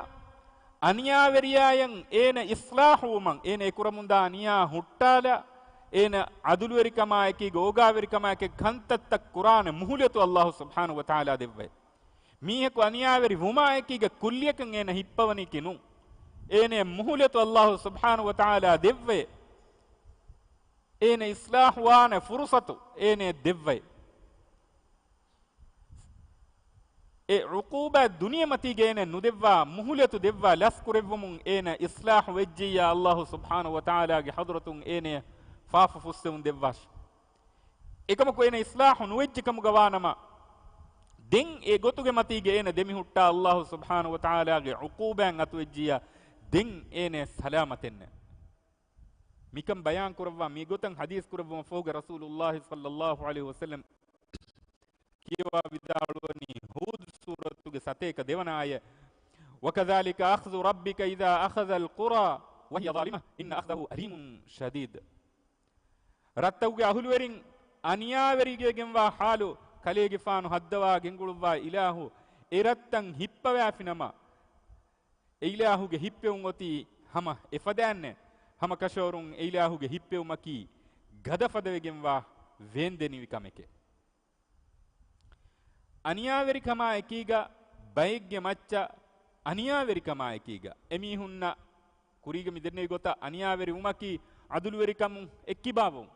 އަނިޔާވެރިޔާޔަށް އޭނަ އިޞްލާޙުވުމަށް، އޭނަ އެކުރަމުންދާ އަނިޔާ ހުއްޓާލާ، އޭނަ ޢަދުލުވެރިކަމާއެކީގަ އޯގާވެރިކަމާއެކީގަ ކަންތައްތައް ކުރާނެ މުހުލަތު އައްލާހު ސުބްޙާނަހު ވަތަޢާލާ ދެއްވައޭ. މީހަކު އަނިޔާވެރި ވުމާއެކީގަ ކުއްލިއަކަށް އޭނަ ހިއްޕަވަނީކީ ނޫން. އޭނަޔަށް މުހުލަތު އައްލާހު ސުބްޙާނަހު ވަތަޢާލާ ދެއްވައޭ. އޭނަ އިޞްލާޙުވާނެ ފުރުޞަތު އޭނަޔަށް ދެއްވައޭ. އެ ޢުޤޫބާތް ދުނިޔެމަތީގަ އޭނަ ނުދެއްވާ، މުހުލަތު ދެއްވާ ލަސް ކުރެއްވުމުން އޭނަ އިޞްލާޙު ވެއްޖިއްޔާ، އައްލާހު ސުބްޙާނަހު ވަތަޢާލާގެ ޙަޟްރަތުން އޭނަޔަށް ފާފަ ފުއްސެވުން ދެއްވާށި. އެކަމަކު އޭނަ އިޞްލާޙު ނުވެއްޖެ ކަމުގަ ވާނަމަ، ދެން އެ ގޮތުގެ މަތީގަ އޭނަ ދެމިހުއްޓާ، އައްލާހު ސުބްޙާނަހު ވަތަޢާލާގެ ޢުޤޫބާތް އަތުވެއްޖިއްޔާ، ދެން އޭނަ ސަލާމަތެއް ނެތް. މިކަން ބަޔާން ކުރައްވާ މި ގޮތަށް ޙަދީޘް ކުރެއްވުމަށް ފަހުގަ ރަސޫލުއްލާހި ޞައްލައްލާހު ޢަލައިހި ވަސައްލަމް ކިޔަވާ ވިދާޅުވަނީ ހޫދު ސޫރަތުގެ ސަތޭކަ ދެވަނަ އާޔަތް، وكذلك أخذ ربك إذا أخذ القرى وهي ظالمة إن أخذه أليم شديد. ރަށްތަކުގެ އަހުލުވެރިން އަނިޔާވެރިވެގެންވާ ޙާލު ކަލޭގެފާނު ހައްދަވާ ގެންގުޅުއްވާ އިލާހު އެ ރަށްތައް ހިއްޕަވާފިނަމަ، އެ އިލާހުގެ ހިއްޕެވުން އޮތީ ހަމަ އެފަދައިންނޭ. ހަމަ ކަށަވަރުން އެ އިލާހުގެ ހިއްޕެވުމަކީ ގަދަފަދަވެގެންވާ ވޭންދެނިވި ކަމެކޭ. އަނިޔާވެރިކަމާ އެކީގަ ބައެއްގެ މައްޗަށް އަނިޔާވެރިކަމާ އެކީގަ އެމީހުންނަށް ކުރީގަ މި ދެންނެވި ގޮތަށް އަނިޔާވެރިވުމަކީ ޢަދުލުވެރިކަމުން އެއްކިބާވުން.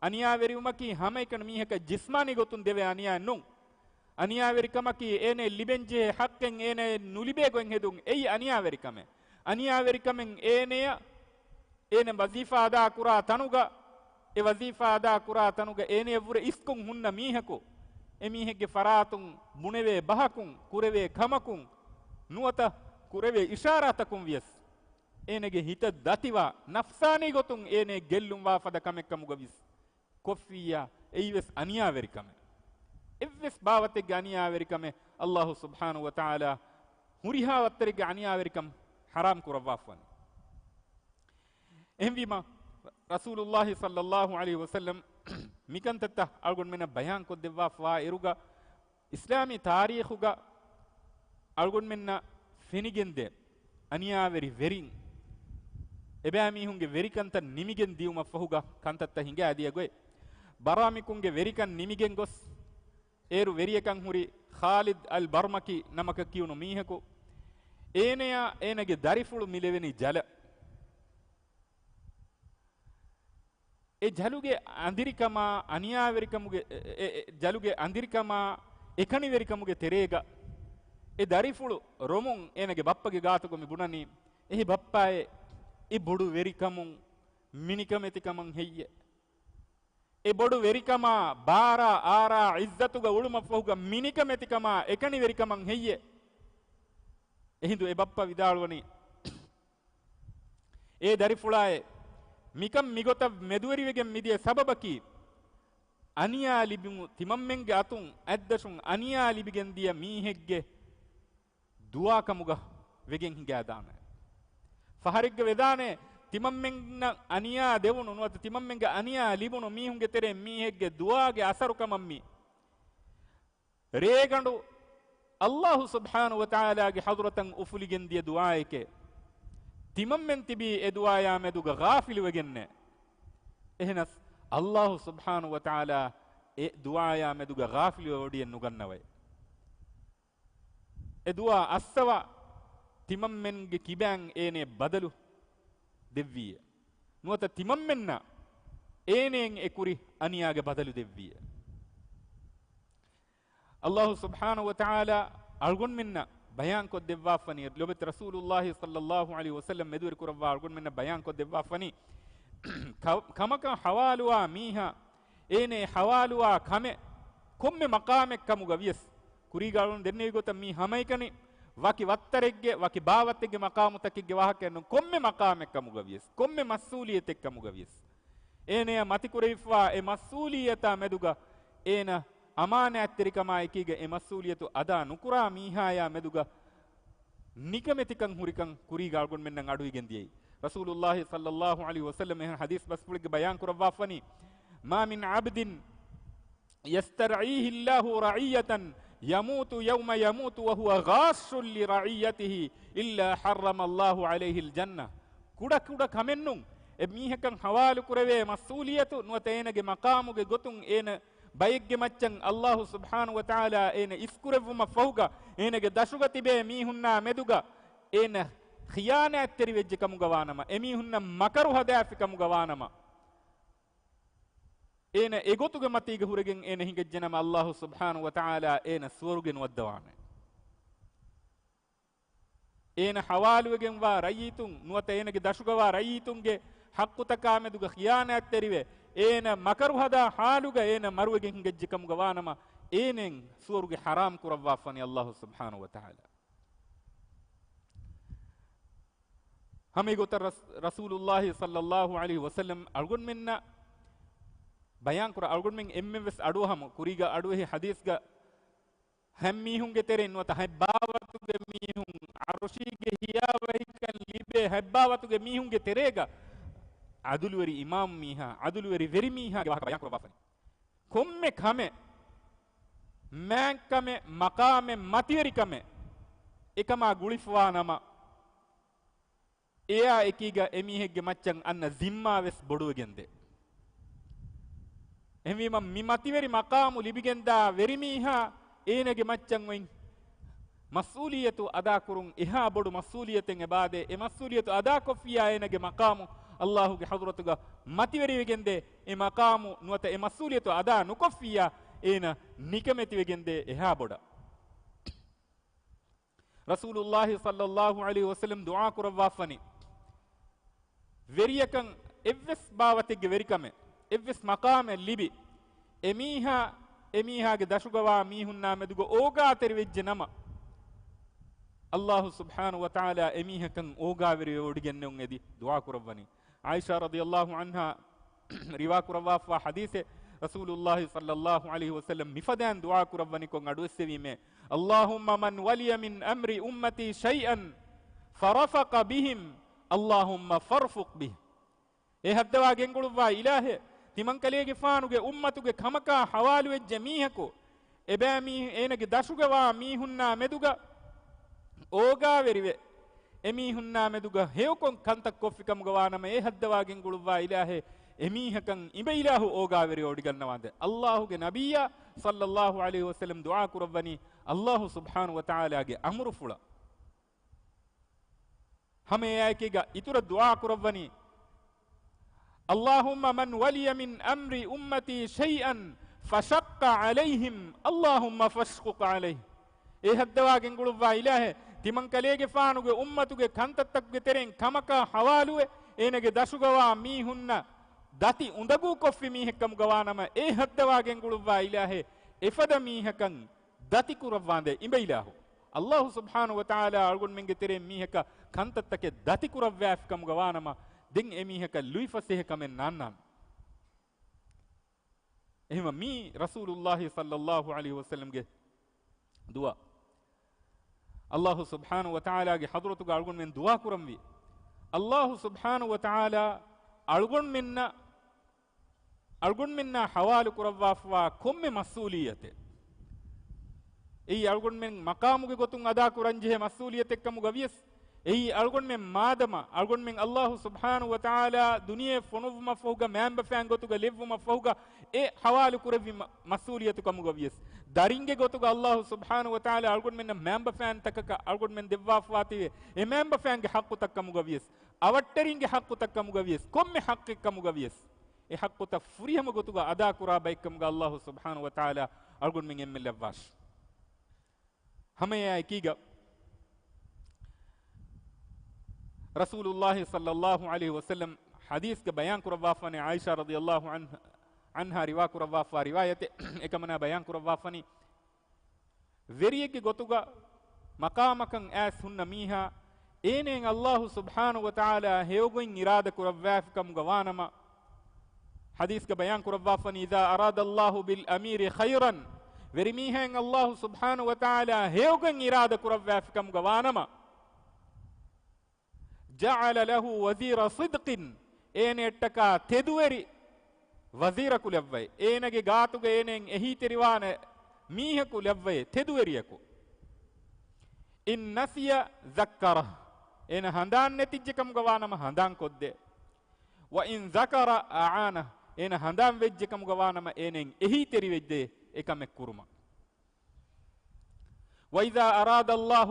އަނިޔާވެރިވުމަކީ ހަމައެކަނި މީހަކަށް ޖިސްމާނީ ގޮތުން ދެވޭ އަނިޔާއެއް ނޫން. އަނިޔާވެރިކަމަކީ އޭނައަށް ލިބެންޖެހޭ ޙައްޤެއް އޭނައަށް ނުލިބޭ ގޮތް ހެދުން. އެއީ އަނިޔާވެރިކަމެއް. އަނިޔާވެރިކަމެއް އޭނަޔަށް އޭނަ ވަޒީފާ އަދާ ކުރާ ތަނުގަ، އެ ވަޒީފާ އަދާ ކުރާ ތަނުގަ އޭނަޔަށްވުރެ އިސްކޮށް ހުންނަ މީހަކު، އެ މީހެއްގެ ފަރާތުން ބުނެވޭ ބަހަކުން، ކުރެވޭ ކަމަކުން، ނުވަތަ ކުރެވޭ އިޝާރާތަކުން ވިޔަސް، އޭނަގެ ހިތަށް ދަތިވާ، ނަފްސާނީ ގޮތުން އޭނަ ގެއްލުން ވާ ފަދަ ކަމެއް ކަމުގަ ވިޔަސް، ކޮށްފިއްޔާ، އެއީވެސް އަނިޔާވެރިކަމެއް. އެއްވެސް ބާވަތެއްގެ އަނިޔާވެރިކަމެއް އައްލާހު ސުބްޙާނަހު ވަތަޢާލާ ހުރިހާ ވައްތަރެއްގެ އަނިޔާވެރިކަން ޙަރާމް ކުރައްވާފަވަނީ. އެހެންވީމަ، ރަސޫލުއްލާހި ޞައްލައްލާހު ޢަލައިހި ވަސައްލަމް މިކަންތައްތައް އަޅުގަނޑުމެންނަށް ބަޔާން ކޮށްދެއްވާފަވާ އިރުގަ، އިސްލާމީ ތާރީޚުގަ އަޅުގަނޑުމެންނަށް ފެނިގެންދޭ، އަނިޔާވެރި ވެރިން އެބައިމީހުންގެ ވެރިކަންތައް ނިމިގެން ދިޔުމަށްފަހުގަ ކަންތައްތައް ހިނގާދިޔަ ގޮތް. ބަރާމިކުންގެ ވެރިކަން ނިމިގެން ގޮސް، އޭރު ވެރިޔަކަށް ހުރި ޚާލިދް އަލް ބަރްމަކީ ނަމަކަށް ކިޔުނު މީހަކު، އޭނަޔާ އޭނަގެ ދަރިފުޅު މި ލެވެނީ ޖަލަށް. އެ ޖަލުގެ އަނދިރިކަމާ އަނިޔާވެރިކަމުގެ، އެ، އެ، އެ، ޖަލުގެ އަނދިރިކަމާ އެކަނިވެރިކަމުގެ ތެރޭގަ، އެ ދަރިފުޅު ރޮމުން އޭނަގެ ބައްޕަގެ ގާތުގަ މި ބުނަނީ، އެހި ބައްޕާއޭ، އެ ބޮޑު ވެރިކަމުން މިނިކަމެތިކަމަށް ހެއްޔޭ؟ އެ ބޮޑު ވެރިކަމާ ބާރާ އާރާ ޢިއްޒަތުގަ އުޅުމަށްފަހުގަ މިނިކަމެތިކަމާ އެކަނިވެރިކަމަށް ހެއްޔޭ؟ އެހިނދު އެ ބައްޕަ ވިދާޅުވަނީ، އޭ ދަރިފުޅާއޭ، މިކަން މިގޮތަށް މެދުވެރިވެގެން މިދިޔަ ސަބަބަކީ، އަނިޔާ ލިބުމު ތިމަންމެންގެ އަތުން އަތްދަށުން އަނިޔާ ލިބިގެން ދިޔަ މީހެއްގެ ދުޢާ ކަމުގަ ވެގެން ހިނގާދާނެ. ފަހަރެއްގަ ވެދާނެ، ތިމަންމެންނަށް އަނިޔާ ދެވުނު ނުވަތަ ތިމަންމެންގެ އަނިޔާ ލިބުނު މީހުންގެ ތެރެއިން މީހެއްގެ ދުޢާގެ އަސަރު ކަމަށް މި ރޭގަނޑު ﷲ ސުބްޙާނަހޫ ވަތަޢާލާގެ ޙަޟްރަތަށް އުފުލިގެން ދިޔަ ދުޢާއެކޭ. ތިމަންމެން ތިބީ އެ ދުޢާޔާ މެދުގަ ޣާފިލުވެގެންނޭ. އެހެނަސް ﷲ ސުބްޙާނަހޫ ވަތަޢާލާ އެ ދުޢާޔާ މެދުގަ ޣާފިލުވެވޮޑިއެއް ނުގަންނަވައި. އެ ދުޢާ އައްސަވާ ތިމަންމެންގެ ކިބައިން އޭނެ ބަދަލު ދެއްވީއޭ. ނުވަތަ ތިމަންމެންނަށް އޭނެއިން އެ ކުރި އަނިޔާގެ ބަދަލު ދެއްވީއޭ. ﷲ ސުބްޙާނަހޫ ވަތަޢާލާ އަޅުގަނޑުމެންނަށް ބަޔާންކޮށްދެއްވާފަނީ، ލޮބުވެތި ރަސޫލުﷲ ޞައްލައްލާހު ޢަލައިހި ވަސައްލަމް މެދުވެރި ކުރައްވާ އަޅުގަނޑުމެންނަށް ބަޔާންކޮށްދެއްވާފަނީ، ކަ-، ކަމަކަށް ޙަވާލުވާ މީހާ އޭނަ އެ ޙަވާލުވާ ކަމެއް ކޮންމެ މަޤާމެއް ކަމުގަ ވިޔަސް، ކުރީގަ އަޅުން ދެންނެވި ގޮތަށް މީ ހަމައެކަނި ވަކި ވައްތަރެއްގެ، ވަކި ބާވަތެއްގެ މަޤާމުތަކެއްގެ ވާހަކައެއް ނޫން. ކޮންމެ މަޤާމެއް ކަމުގަ ވިޔަސް، ކޮންމެ މަސްއޫލިއްޔަތެއް ކަމުގަ ވިޔަސް، އޭނަޔަށް މަތިކުރެވިފާ އެ މަސްއޫލިއްޔަތާ މެދުގަ އޭނަ އަމާނާތްތެރިކަމާ އެކީގަ އެ މަސްއޫލިއްޔަތު އަދާ ނުކުރާ މީހާޔާ މެދުގަ ނިކަމެތިކަން ހުރިކަން ކުރީގަ އަޅުގަނޑުމެންނަށް އަޑުއިގެން ދިޔައީ. ރަސޫލުﷲ ޞައްލައްލާހު ޢަލައިހި ވަސައްލަމް އެހެން ޙަދީޘް ބަސްފުޅެއްގެ ބަޔާން ކުރައްވާފަނީ، ما من عبد يسترعيه الله رعية يموت يوم يموت وهو غاش لرعيته إلا حرم الله عليه الجنة. ކުޑަ ކުޑަ ކަމެއްނޫން، އެ މީހަކަށް ޙަވާލު ކުރެވޭ މަސްއޫލިއްޔަތު ނުވަތަ އޭނަގެ މަޤާމުގެ ގޮތުން އޭނަ ބައެއްގެ މައްޗަށް ﷲ ސުބްޙާނަހޫ ވަތަޢާލާ އޭނަ އިސްކުރެއްވުމަށް ފަހުގަ، އޭނަގެ ދަށުގަ ތިބޭ މީހުންނާ މެދުގަ އޭނަ ޚިޔާނާތްތެރިވެއްޖެ ކަމުގަ ވާނަމަ، އެމީހުންނަށް މަކަރު ހަދާފި ކަމުގަ ވާނަމަ، އޭނަ އެގޮތުގެ މަތީގަ ހުރެގެން އޭނަ ހިނގައްޖެނަމަ، ﷲ ސުބްޙާނަހޫ ވަތަޢާލާ އޭނަ ސުވަރުގެ ނުވައްދަވާނެ. އޭނަ ޙަވާލުވެގެންވާ ރައްޔިތުން ނުވަތަ އޭނަގެ ދަށުގަވާ ރައްޔިތުންގެ ޙައްޤުތަކާމެދުގަ ޚިޔާނާތްތެރިވެ، އޭނަ މަކަރު ހަދާ ޙާލުގަ އޭނަ މަރުވެގެން ހިނގައްޖެ ކަމުގަ ވާނަމަ، އޭނައިން ސުވަރުގެ ޙަރާމް ކުރައްވާފަނި ﷲ ސުބްޙާނަހޫ ވަތަޢާލާ. ހަމަ އެގޮތަށް ރަސް-، ރަސޫލުﷲ ޞައްލައްލާހު ޢަލައިހި ވަސައްލަމް އަޅުގަނޑުމެންނަށް ބަޔާންކުރާ، އަޅުގަނޑުމެން އެންމެންވެސް އަޑުއަހަމު، ކުރީގަ އަޑުއެހި ޙަދީޘްގަ ހަތް މީހުންގެ ތެރެއިން ނުވަތަ ހަތް ބާވަތުގެ މީހުން، ޢަރުޝީގެ ހިޔާވަހިކަން ލިބޭ ހަތް ބާވަތުގެ މީހުންގެ ތެރޭގަ ޢަދުލުވެރި އިމާމް މީހާ، ޢަދުލުވެރި ވެރި މީހާގެ ވާހަކަ ބަޔާން ކުރައްވާފަނި. ކޮންމެ ކަމެއް، މާތްކަމެއް، މަޤާމެއް، މަތިވެރިކަމެއް އެކަމާ ގުޅިފަވާ ނަމަ، އެއާ އެކީގަ އެމީހެއްގެ މައްޗަށް އަންނަ ޒިންމާވެސް ބޮޑުވެގެންދޭ. އެހެންވީމަ، މި މަތިވެރި މަޤާމު ލިބިގެންދާ ވެރިމީހާ އޭނަގެ މައްޗަށް އޮތް މަސްއޫލިއްޔަތު އަދާކުރުން އެހާ ބޮޑު މަސްއޫލިއްޔަތެއް އެބާދޭ. އެ މަސްއޫލިއްޔަތު އަދާކޮށްފިއްޔާ އޭނަގެ މަޤާމު ﷲގެ ޙަޟްރަތުގަ މަތިވެރިވެގެންދޭ. އެ މަޤާމު ނުވަތަ އެ މަސްއޫލިއްޔަތު އަދާ ނުކޮށްފިއްޔާ އޭނަ ނިކަމެތިވެގެންދޭ އެހާ ބޮޑަށް. ރަސޫލުﷲ ޞައްލައްލާހު ޢަލައިހި ވަސައްލަމް ދުޢާ ކުރައްވާފަނި، ވެރިޔަކަށް އެއްވެސް ބާވަތެއްގެ ވެރިކަމެއް، އެއްވެސް މަޤާމެއް ލިބި، އެމީހާ، އެމީހާގެ ދަށުގަވާ މީހުންނާ މެދުގަ އޯގާތެރިވެއްޖެ ނަމަ، ﷲ ސުބްޙާނަހޫ ވަތަޢާލާ އެމީހަކަށް އޯގާވެރިވެވޮޑިގެންނެވުން އެދި ދުޢާ ކުރައްވަނީ. ޢާއިޝާ ރަޟިޔަﷲ ޢަންހާ ރިވާ ކުރައްވާފާ ޙަދީޘެއް، ރަސޫލުﷲ ޞައްލައްލާހު ޢަލައިހި ވަސައްލަމް މިފަދައިން ދުޢާ ކުރައްވަނިކޮށް އަޑުއެއްސެވީމޭ، اللهم من ولي من أمر أمتي شيئا فرفق بهم، اللهم فارفق به. އެ ހައްދަވާ ގެންގުޅުއްވާ އިލާހޭ، ތިމަންކަލޭގެފާނުގެ އުއްމަތުގެ ކަމަކާ ޙަވާލުވެއްޖެ މީހަކު، އެބައިމީ-، އޭނަގެ ދަށުގަވާ މީހުންނާ މެދުގަ އޯގާވެރިވެ، އެމީހުންނާ މެދުގަ ހެޔޮކޮށް ކަންތައް ކޮށްފިކަމުގަ ވާނަމަ، އެ ހައްދަވާ ގެންގުޅުއްވާ އިލާހޭ، އެމީހަކަށް އިބައިލާހު އޯގާވެރިވެވޮޑިގަންނަވާނދޭ. ﷲގެ ނަބިއްޔާ ޞައްލައްލާހު ޢަލައިހި ވަސައްލަމް ދުޢާ ކުރައްވަނީ ﷲ ސުބްޙާނަހޫ ވަތަޢާލާގެ އަމުރުފުޅަށް. ހަމަ އެއާއެކީގަ އިތުރަށް ދުޢާ ކުރައްވަނީ، اللهم من ولي من أمر أمتي شيئا فشق عليهم، اللهم فاشقق عليه. އެ ހައްދަވާ ގެންގުޅުއްވާ އިލާހޭ، ތިމަންކަލޭގެފާނުގެ އުއްމަތުގެ ކަންތައްތަކުގެ ތެރެއިން ކަމަކާ ޙަވާލުވެ، އޭނަގެ ދަށުގަވާ މީހުންނަށް ދަތި އުނދަގޫކޮށްފި މީހެއްކަމުގަވާނަމަ، އެ ހައްދަވާ ގެންގުޅުއްވާ އިލާހޭ، އެފަދަ މީހަކަށް ދަތިކުރައްވާނދޭ އިބައިލާހު. އައްލާހު ސުބްޙާނަހު ވަތަޢާލާ އަޅުގަނޑުމެންގެ ތެރެއިން މީހަކަށް ކަންތައްތަކެއް ދަތިކުރައްވާފިކަމުގަވާނަމަ، ދެން އެ މީހަކަށް ލުއިފަސޭހަކަމެއް ނާންނާނެ. އެހެންވީމަ މީ ރަސޫލުއްލާހި ޞައްލައްލާހު ޢަލައިހި ވަސައްލަމްގެ ދުޢާ. އައްލާހު ސުބްޙާނަހު ވަތަޢާލާގެ ޙަޟްރަތުގަ އަޅުގަނޑުމެން ދުޢާ ކުރަންވީ. އައްލާހު ސުބްޙާނަހު ވަތަޢާލާ އަޅުގަނޑުމެންނަށް، އަޅުގަނޑުމެންނާ ޙަވާލު ކުރައްވާފަވާ ކޮންމެ މަސްއޫލިއްޔަތެއް، އެއީ އަޅުގަނޑުމެން މަޤާމުގެ ގޮތުން އަދާކުރަންޖެހޭ މަސްއޫލިއްޔަތެއްކަމުގަވިޔަސް، އެއީ އަޅުގަނޑުމެން މާދަމާ އަޅުގަނޑުމެން އައްލާހު ސުބްޙާނަހު ވަތަޢާލާ ދުނިޔެ ފޮނުއްވުމަށްފަހުގަ މައިންބަފައިން ގޮތުގަ ލެއްވުމަށްފަހުގަ އެ ޙަވާލު ކުރެއްވި މަ-، މަސްއޫލިއްޔަތު ކަމުގަވިޔަސް، ދަރިންގެ ގޮތުގަ އައްލާހު ސުބްޙާނަހު ވަތަޢާލާ އަޅުގަނޑުމެންނަށް މައިންބަފައިން ތަކަކަށް އަޅުގަނޑުމެން ދެއްވާފަވާތީވެ، އެ މައިންބަފައިންގެ ޙައްޤުތައް ކަމުގަވިޔަސް، އަވަށްޓެރިންގެ ޙައްޤުތައް ކަމުގަވިޔަސް، ކޮންމެ ޙައްޤެއް ކަމުގަވިޔަސް، އެ ޙައްޤުތައް ފުރިހަމަ ގޮތުގަ އަދާކުރާ ބައެއްކަމުގަ އައްލާހު ސުބްޙާނަހު ވަތަޢާލާ އަޅުގަނޑުމެން އެންމެން ލައްވާށި. ހަމައެއާއެކީގަ، ރަސޫލުއްލާހި ޞައްލައްލާހު ޢަލައިހި ވަސައްލަމް ޙަދީޘްގަ ބަޔާން ކުރައްވާފާނެ، ޢާއިޝާ ރަޟިޔައްލާހު ޢަންހާ، ޢަންހާ ރިވާ ކުރައްވާފާ ރިވާޔަތެއް، އެކަމަނާ ބަޔާން ކުރައްވާފަނީ، ވެރިއެއްގެ ގޮތުގަ މަޤާމަކަށް އައިސް ހުންނަ މީހާ، އޭނައަށް އައްލާހު ސުބްޙާނަހު ވަތަޢާލާ ހެޔޮގޮތް އިރާދަ ކުރައްވާފިކަމުގަ ވާނަމަ، ޙަދީޘްގަ ބަޔާން ކުރައްވާފަނީ، إذا أراد الله بالأمير خيرا، ވެރިމީހާއަށް އައްލާހު ސުބްޙާނަހު ވަތަޢާލާ ހެޔޮގޮތް އިރާދަ ކުރައްވާފިކަމުގަ ވާނަމަ، جعل له وزير صدق، އޭނައަށްޓަކާ ތެދުވެރި ވަޒީރަކު ލައްވައޭ. އޭނަގެ ގާތުގަ އޭނައަށް އެހީތެރިވާނެ މީހަކު ލައްވައޭ، ތެދުވެރިޔަކު. إن نسي ذكره، އޭނަ ހަނދާން ނެތިއްޖެ ކަމުގަ ވާނަމަ ހަނދާން ކޮށްދޭ. وإن ذكر أعانه، އޭނަ ހަނދާން ވެއްޖެ ކަމުގަ ވާނަމަ އޭނައަށް އެހީތެރިވެއްޖެ އެކަމެއް ކުރުމަށް. وإذا أراد الله،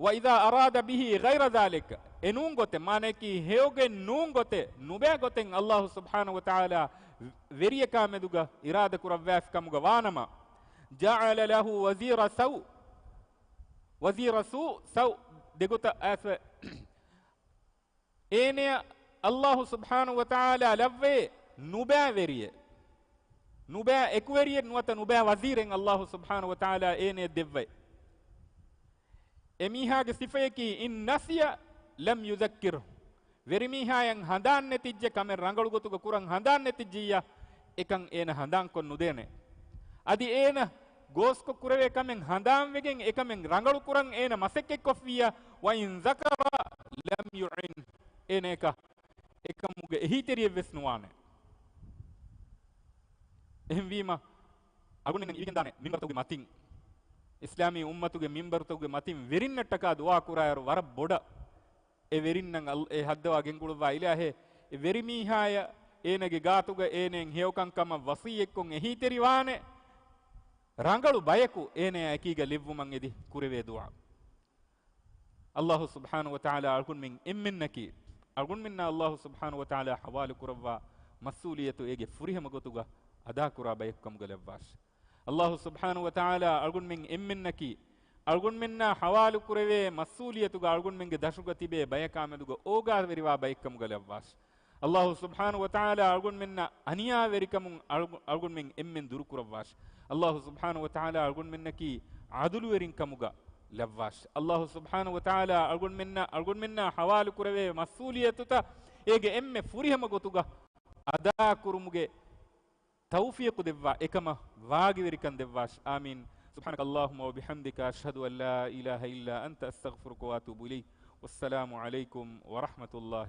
وإذا أراد به غير ذلك، އެ ނޫން ގޮތެއް، މާނައަކީ ހެޔޮގެން ނޫން ގޮތެއް، ނުބައި ގޮތެއް އައްލާހު ސުބްޙާނަހު ވަތަޢާލާ ވެރިޔަކާ މެދުގަ އިރާދަ ކުރައްވާފި ކަމުގަ ވާނަމަ، جعل له وزير سوء، وزير سوء، سوء، ދެގޮތަށް އައިސް އޭނަޔަށް އައްލާހު ސުބްޙާނަހު ވަތަޢާލާ ލައްވައޭ ނުބައި ވެރިއެއް، ނުބައި އެކުވެރިއެއް ނުވަތަ ނުބައި ވަޒީރެއް އައްލާހު ސުބްޙާނަހު ވަތަޢާލާ އޭނަޔަށް ދެއްވައޭ. އެ މީހާގެ ސިފަޔަކީ، إن نسي لم يذكره، ވެރިމީހާޔަށް ހަނދާން ނެތިއްޖެ، ކަމެއް ރަނގަޅު ގޮތުގަ ކުރަން ހަނދާން ނެތިއްޖިއްޔާ، އެކަން އޭނަ ހަނދާންކޮށް ނުދޭނެ. އަދި އޭނަ ގޯސްކޮށް ކުރެވޭ ކަމެއް ހަނދާންވެގެން އެކަމެއް ރަނގަޅު ކުރަން އޭނަ މަސައްކަތްކޮށްފިއްޔާ، وإن ذكر لم يعن، އޭނަ އެކަށް އެކަމުގެ އެހީތެރިއެއްވެސް ނުވާނެ. އެހެންވީމަ، އަޅުގަނޑުމެން އިވިގެންދާނެ މިންބަރުތަކުގެ މަތިން، އިސްލާމީ އުއްމަތުގެ މިންބަރުތަކުގެ މަތިން ވެރިންނަށްޓަކާ ދުޢާ ކުރާއިރު ވަރަށް ބޮޑަށް އެ ވެރިންނަށް އަލް-، އެ ހައްދަވާ ގެންގުޅުއްވާ އިލާހޭ، އެ ވެރިމީހާޔަށް އޭނަގެ ގާތުގަ އޭނައަށް ހެޔޮކަންކަމަށް ވަޞިއްޔަތްކޮށް އެހީތެރިވާނެ ރަނގަޅު ބަޔަކު އޭނަޔާ އެކީގަ ލެއްވުމަށް އެދި ކުރެވޭ ދުޢާ. އައްލާހު ސުބްޙާނަހު ވަތަޢާލާ އަޅުގަނޑުމެން އެންމެންނަކީ، އަޅުގަނޑުމެންނާ އައްލާހު ސުބްޙާނަހު ވަތަޢާލާ ޙަވާލު ކުރައްވާ މަސްއޫލިއްޔަތު އޭގެ ފުރިހަމަ ގޮތުގަ އަދާކުރާ ބަޔަކު ކަމުގަ ލައްވާށި. އައްލާހު ސުބްޙާނަހު ވަތަޢާލާ އަޅުގަނޑުމެން އެންމެންނަކީ، އަޅުގަނޑުމެންނާ ޙަވާލު ކުރެވޭ މަސްއޫލިއްޔަތުގަ އަޅުގަނޑުމެންގެ ދަށުގަ ތިބޭ ބަޔަކާމެދުގަ އޯގާވެރިވާ ބައެއްކަމުގަ ލައްވާށި. އައްލާހު ސުބްޙާނަހު ވަތަޢާލާ އަޅުގަނޑުމެންނަށް އަނިޔާވެރިކަމުން އަޅު-، އަޅުގަނޑުމެން އެންމެން ދުރުކުރައްވާށި. އައްލާހު ސުބްޙާނަހު ވަތަޢާލާ އަޅުގަނޑުމެންނަކީ ޢަދުލުވެރިން ކަމުގަ ލައްވާށި. އައްލާހު ސުބްޙާނަހު ވަތަޢާލާ އަޅުގަނޑުމެންނަށް، އަޅުގަނޑުމެންނާ ޙަވާލު ކުރެވޭ މަސްއޫލިއްޔަތުތައް އޭގެ އެންމެ ފުރިހަމަ ގޮތުގަ އަދާކުރުމުގެ ތައުފީޤު ދެއްވާ، އެކަމަށް ވާގިވެރިކަން ދެއްވާށި. އާމީން. سبحانك اللهم وبحمدك، أشهد أن لا إله إلا أنت، أستغفرك وأتوب إليك. والسلام عليكم ورحمة الله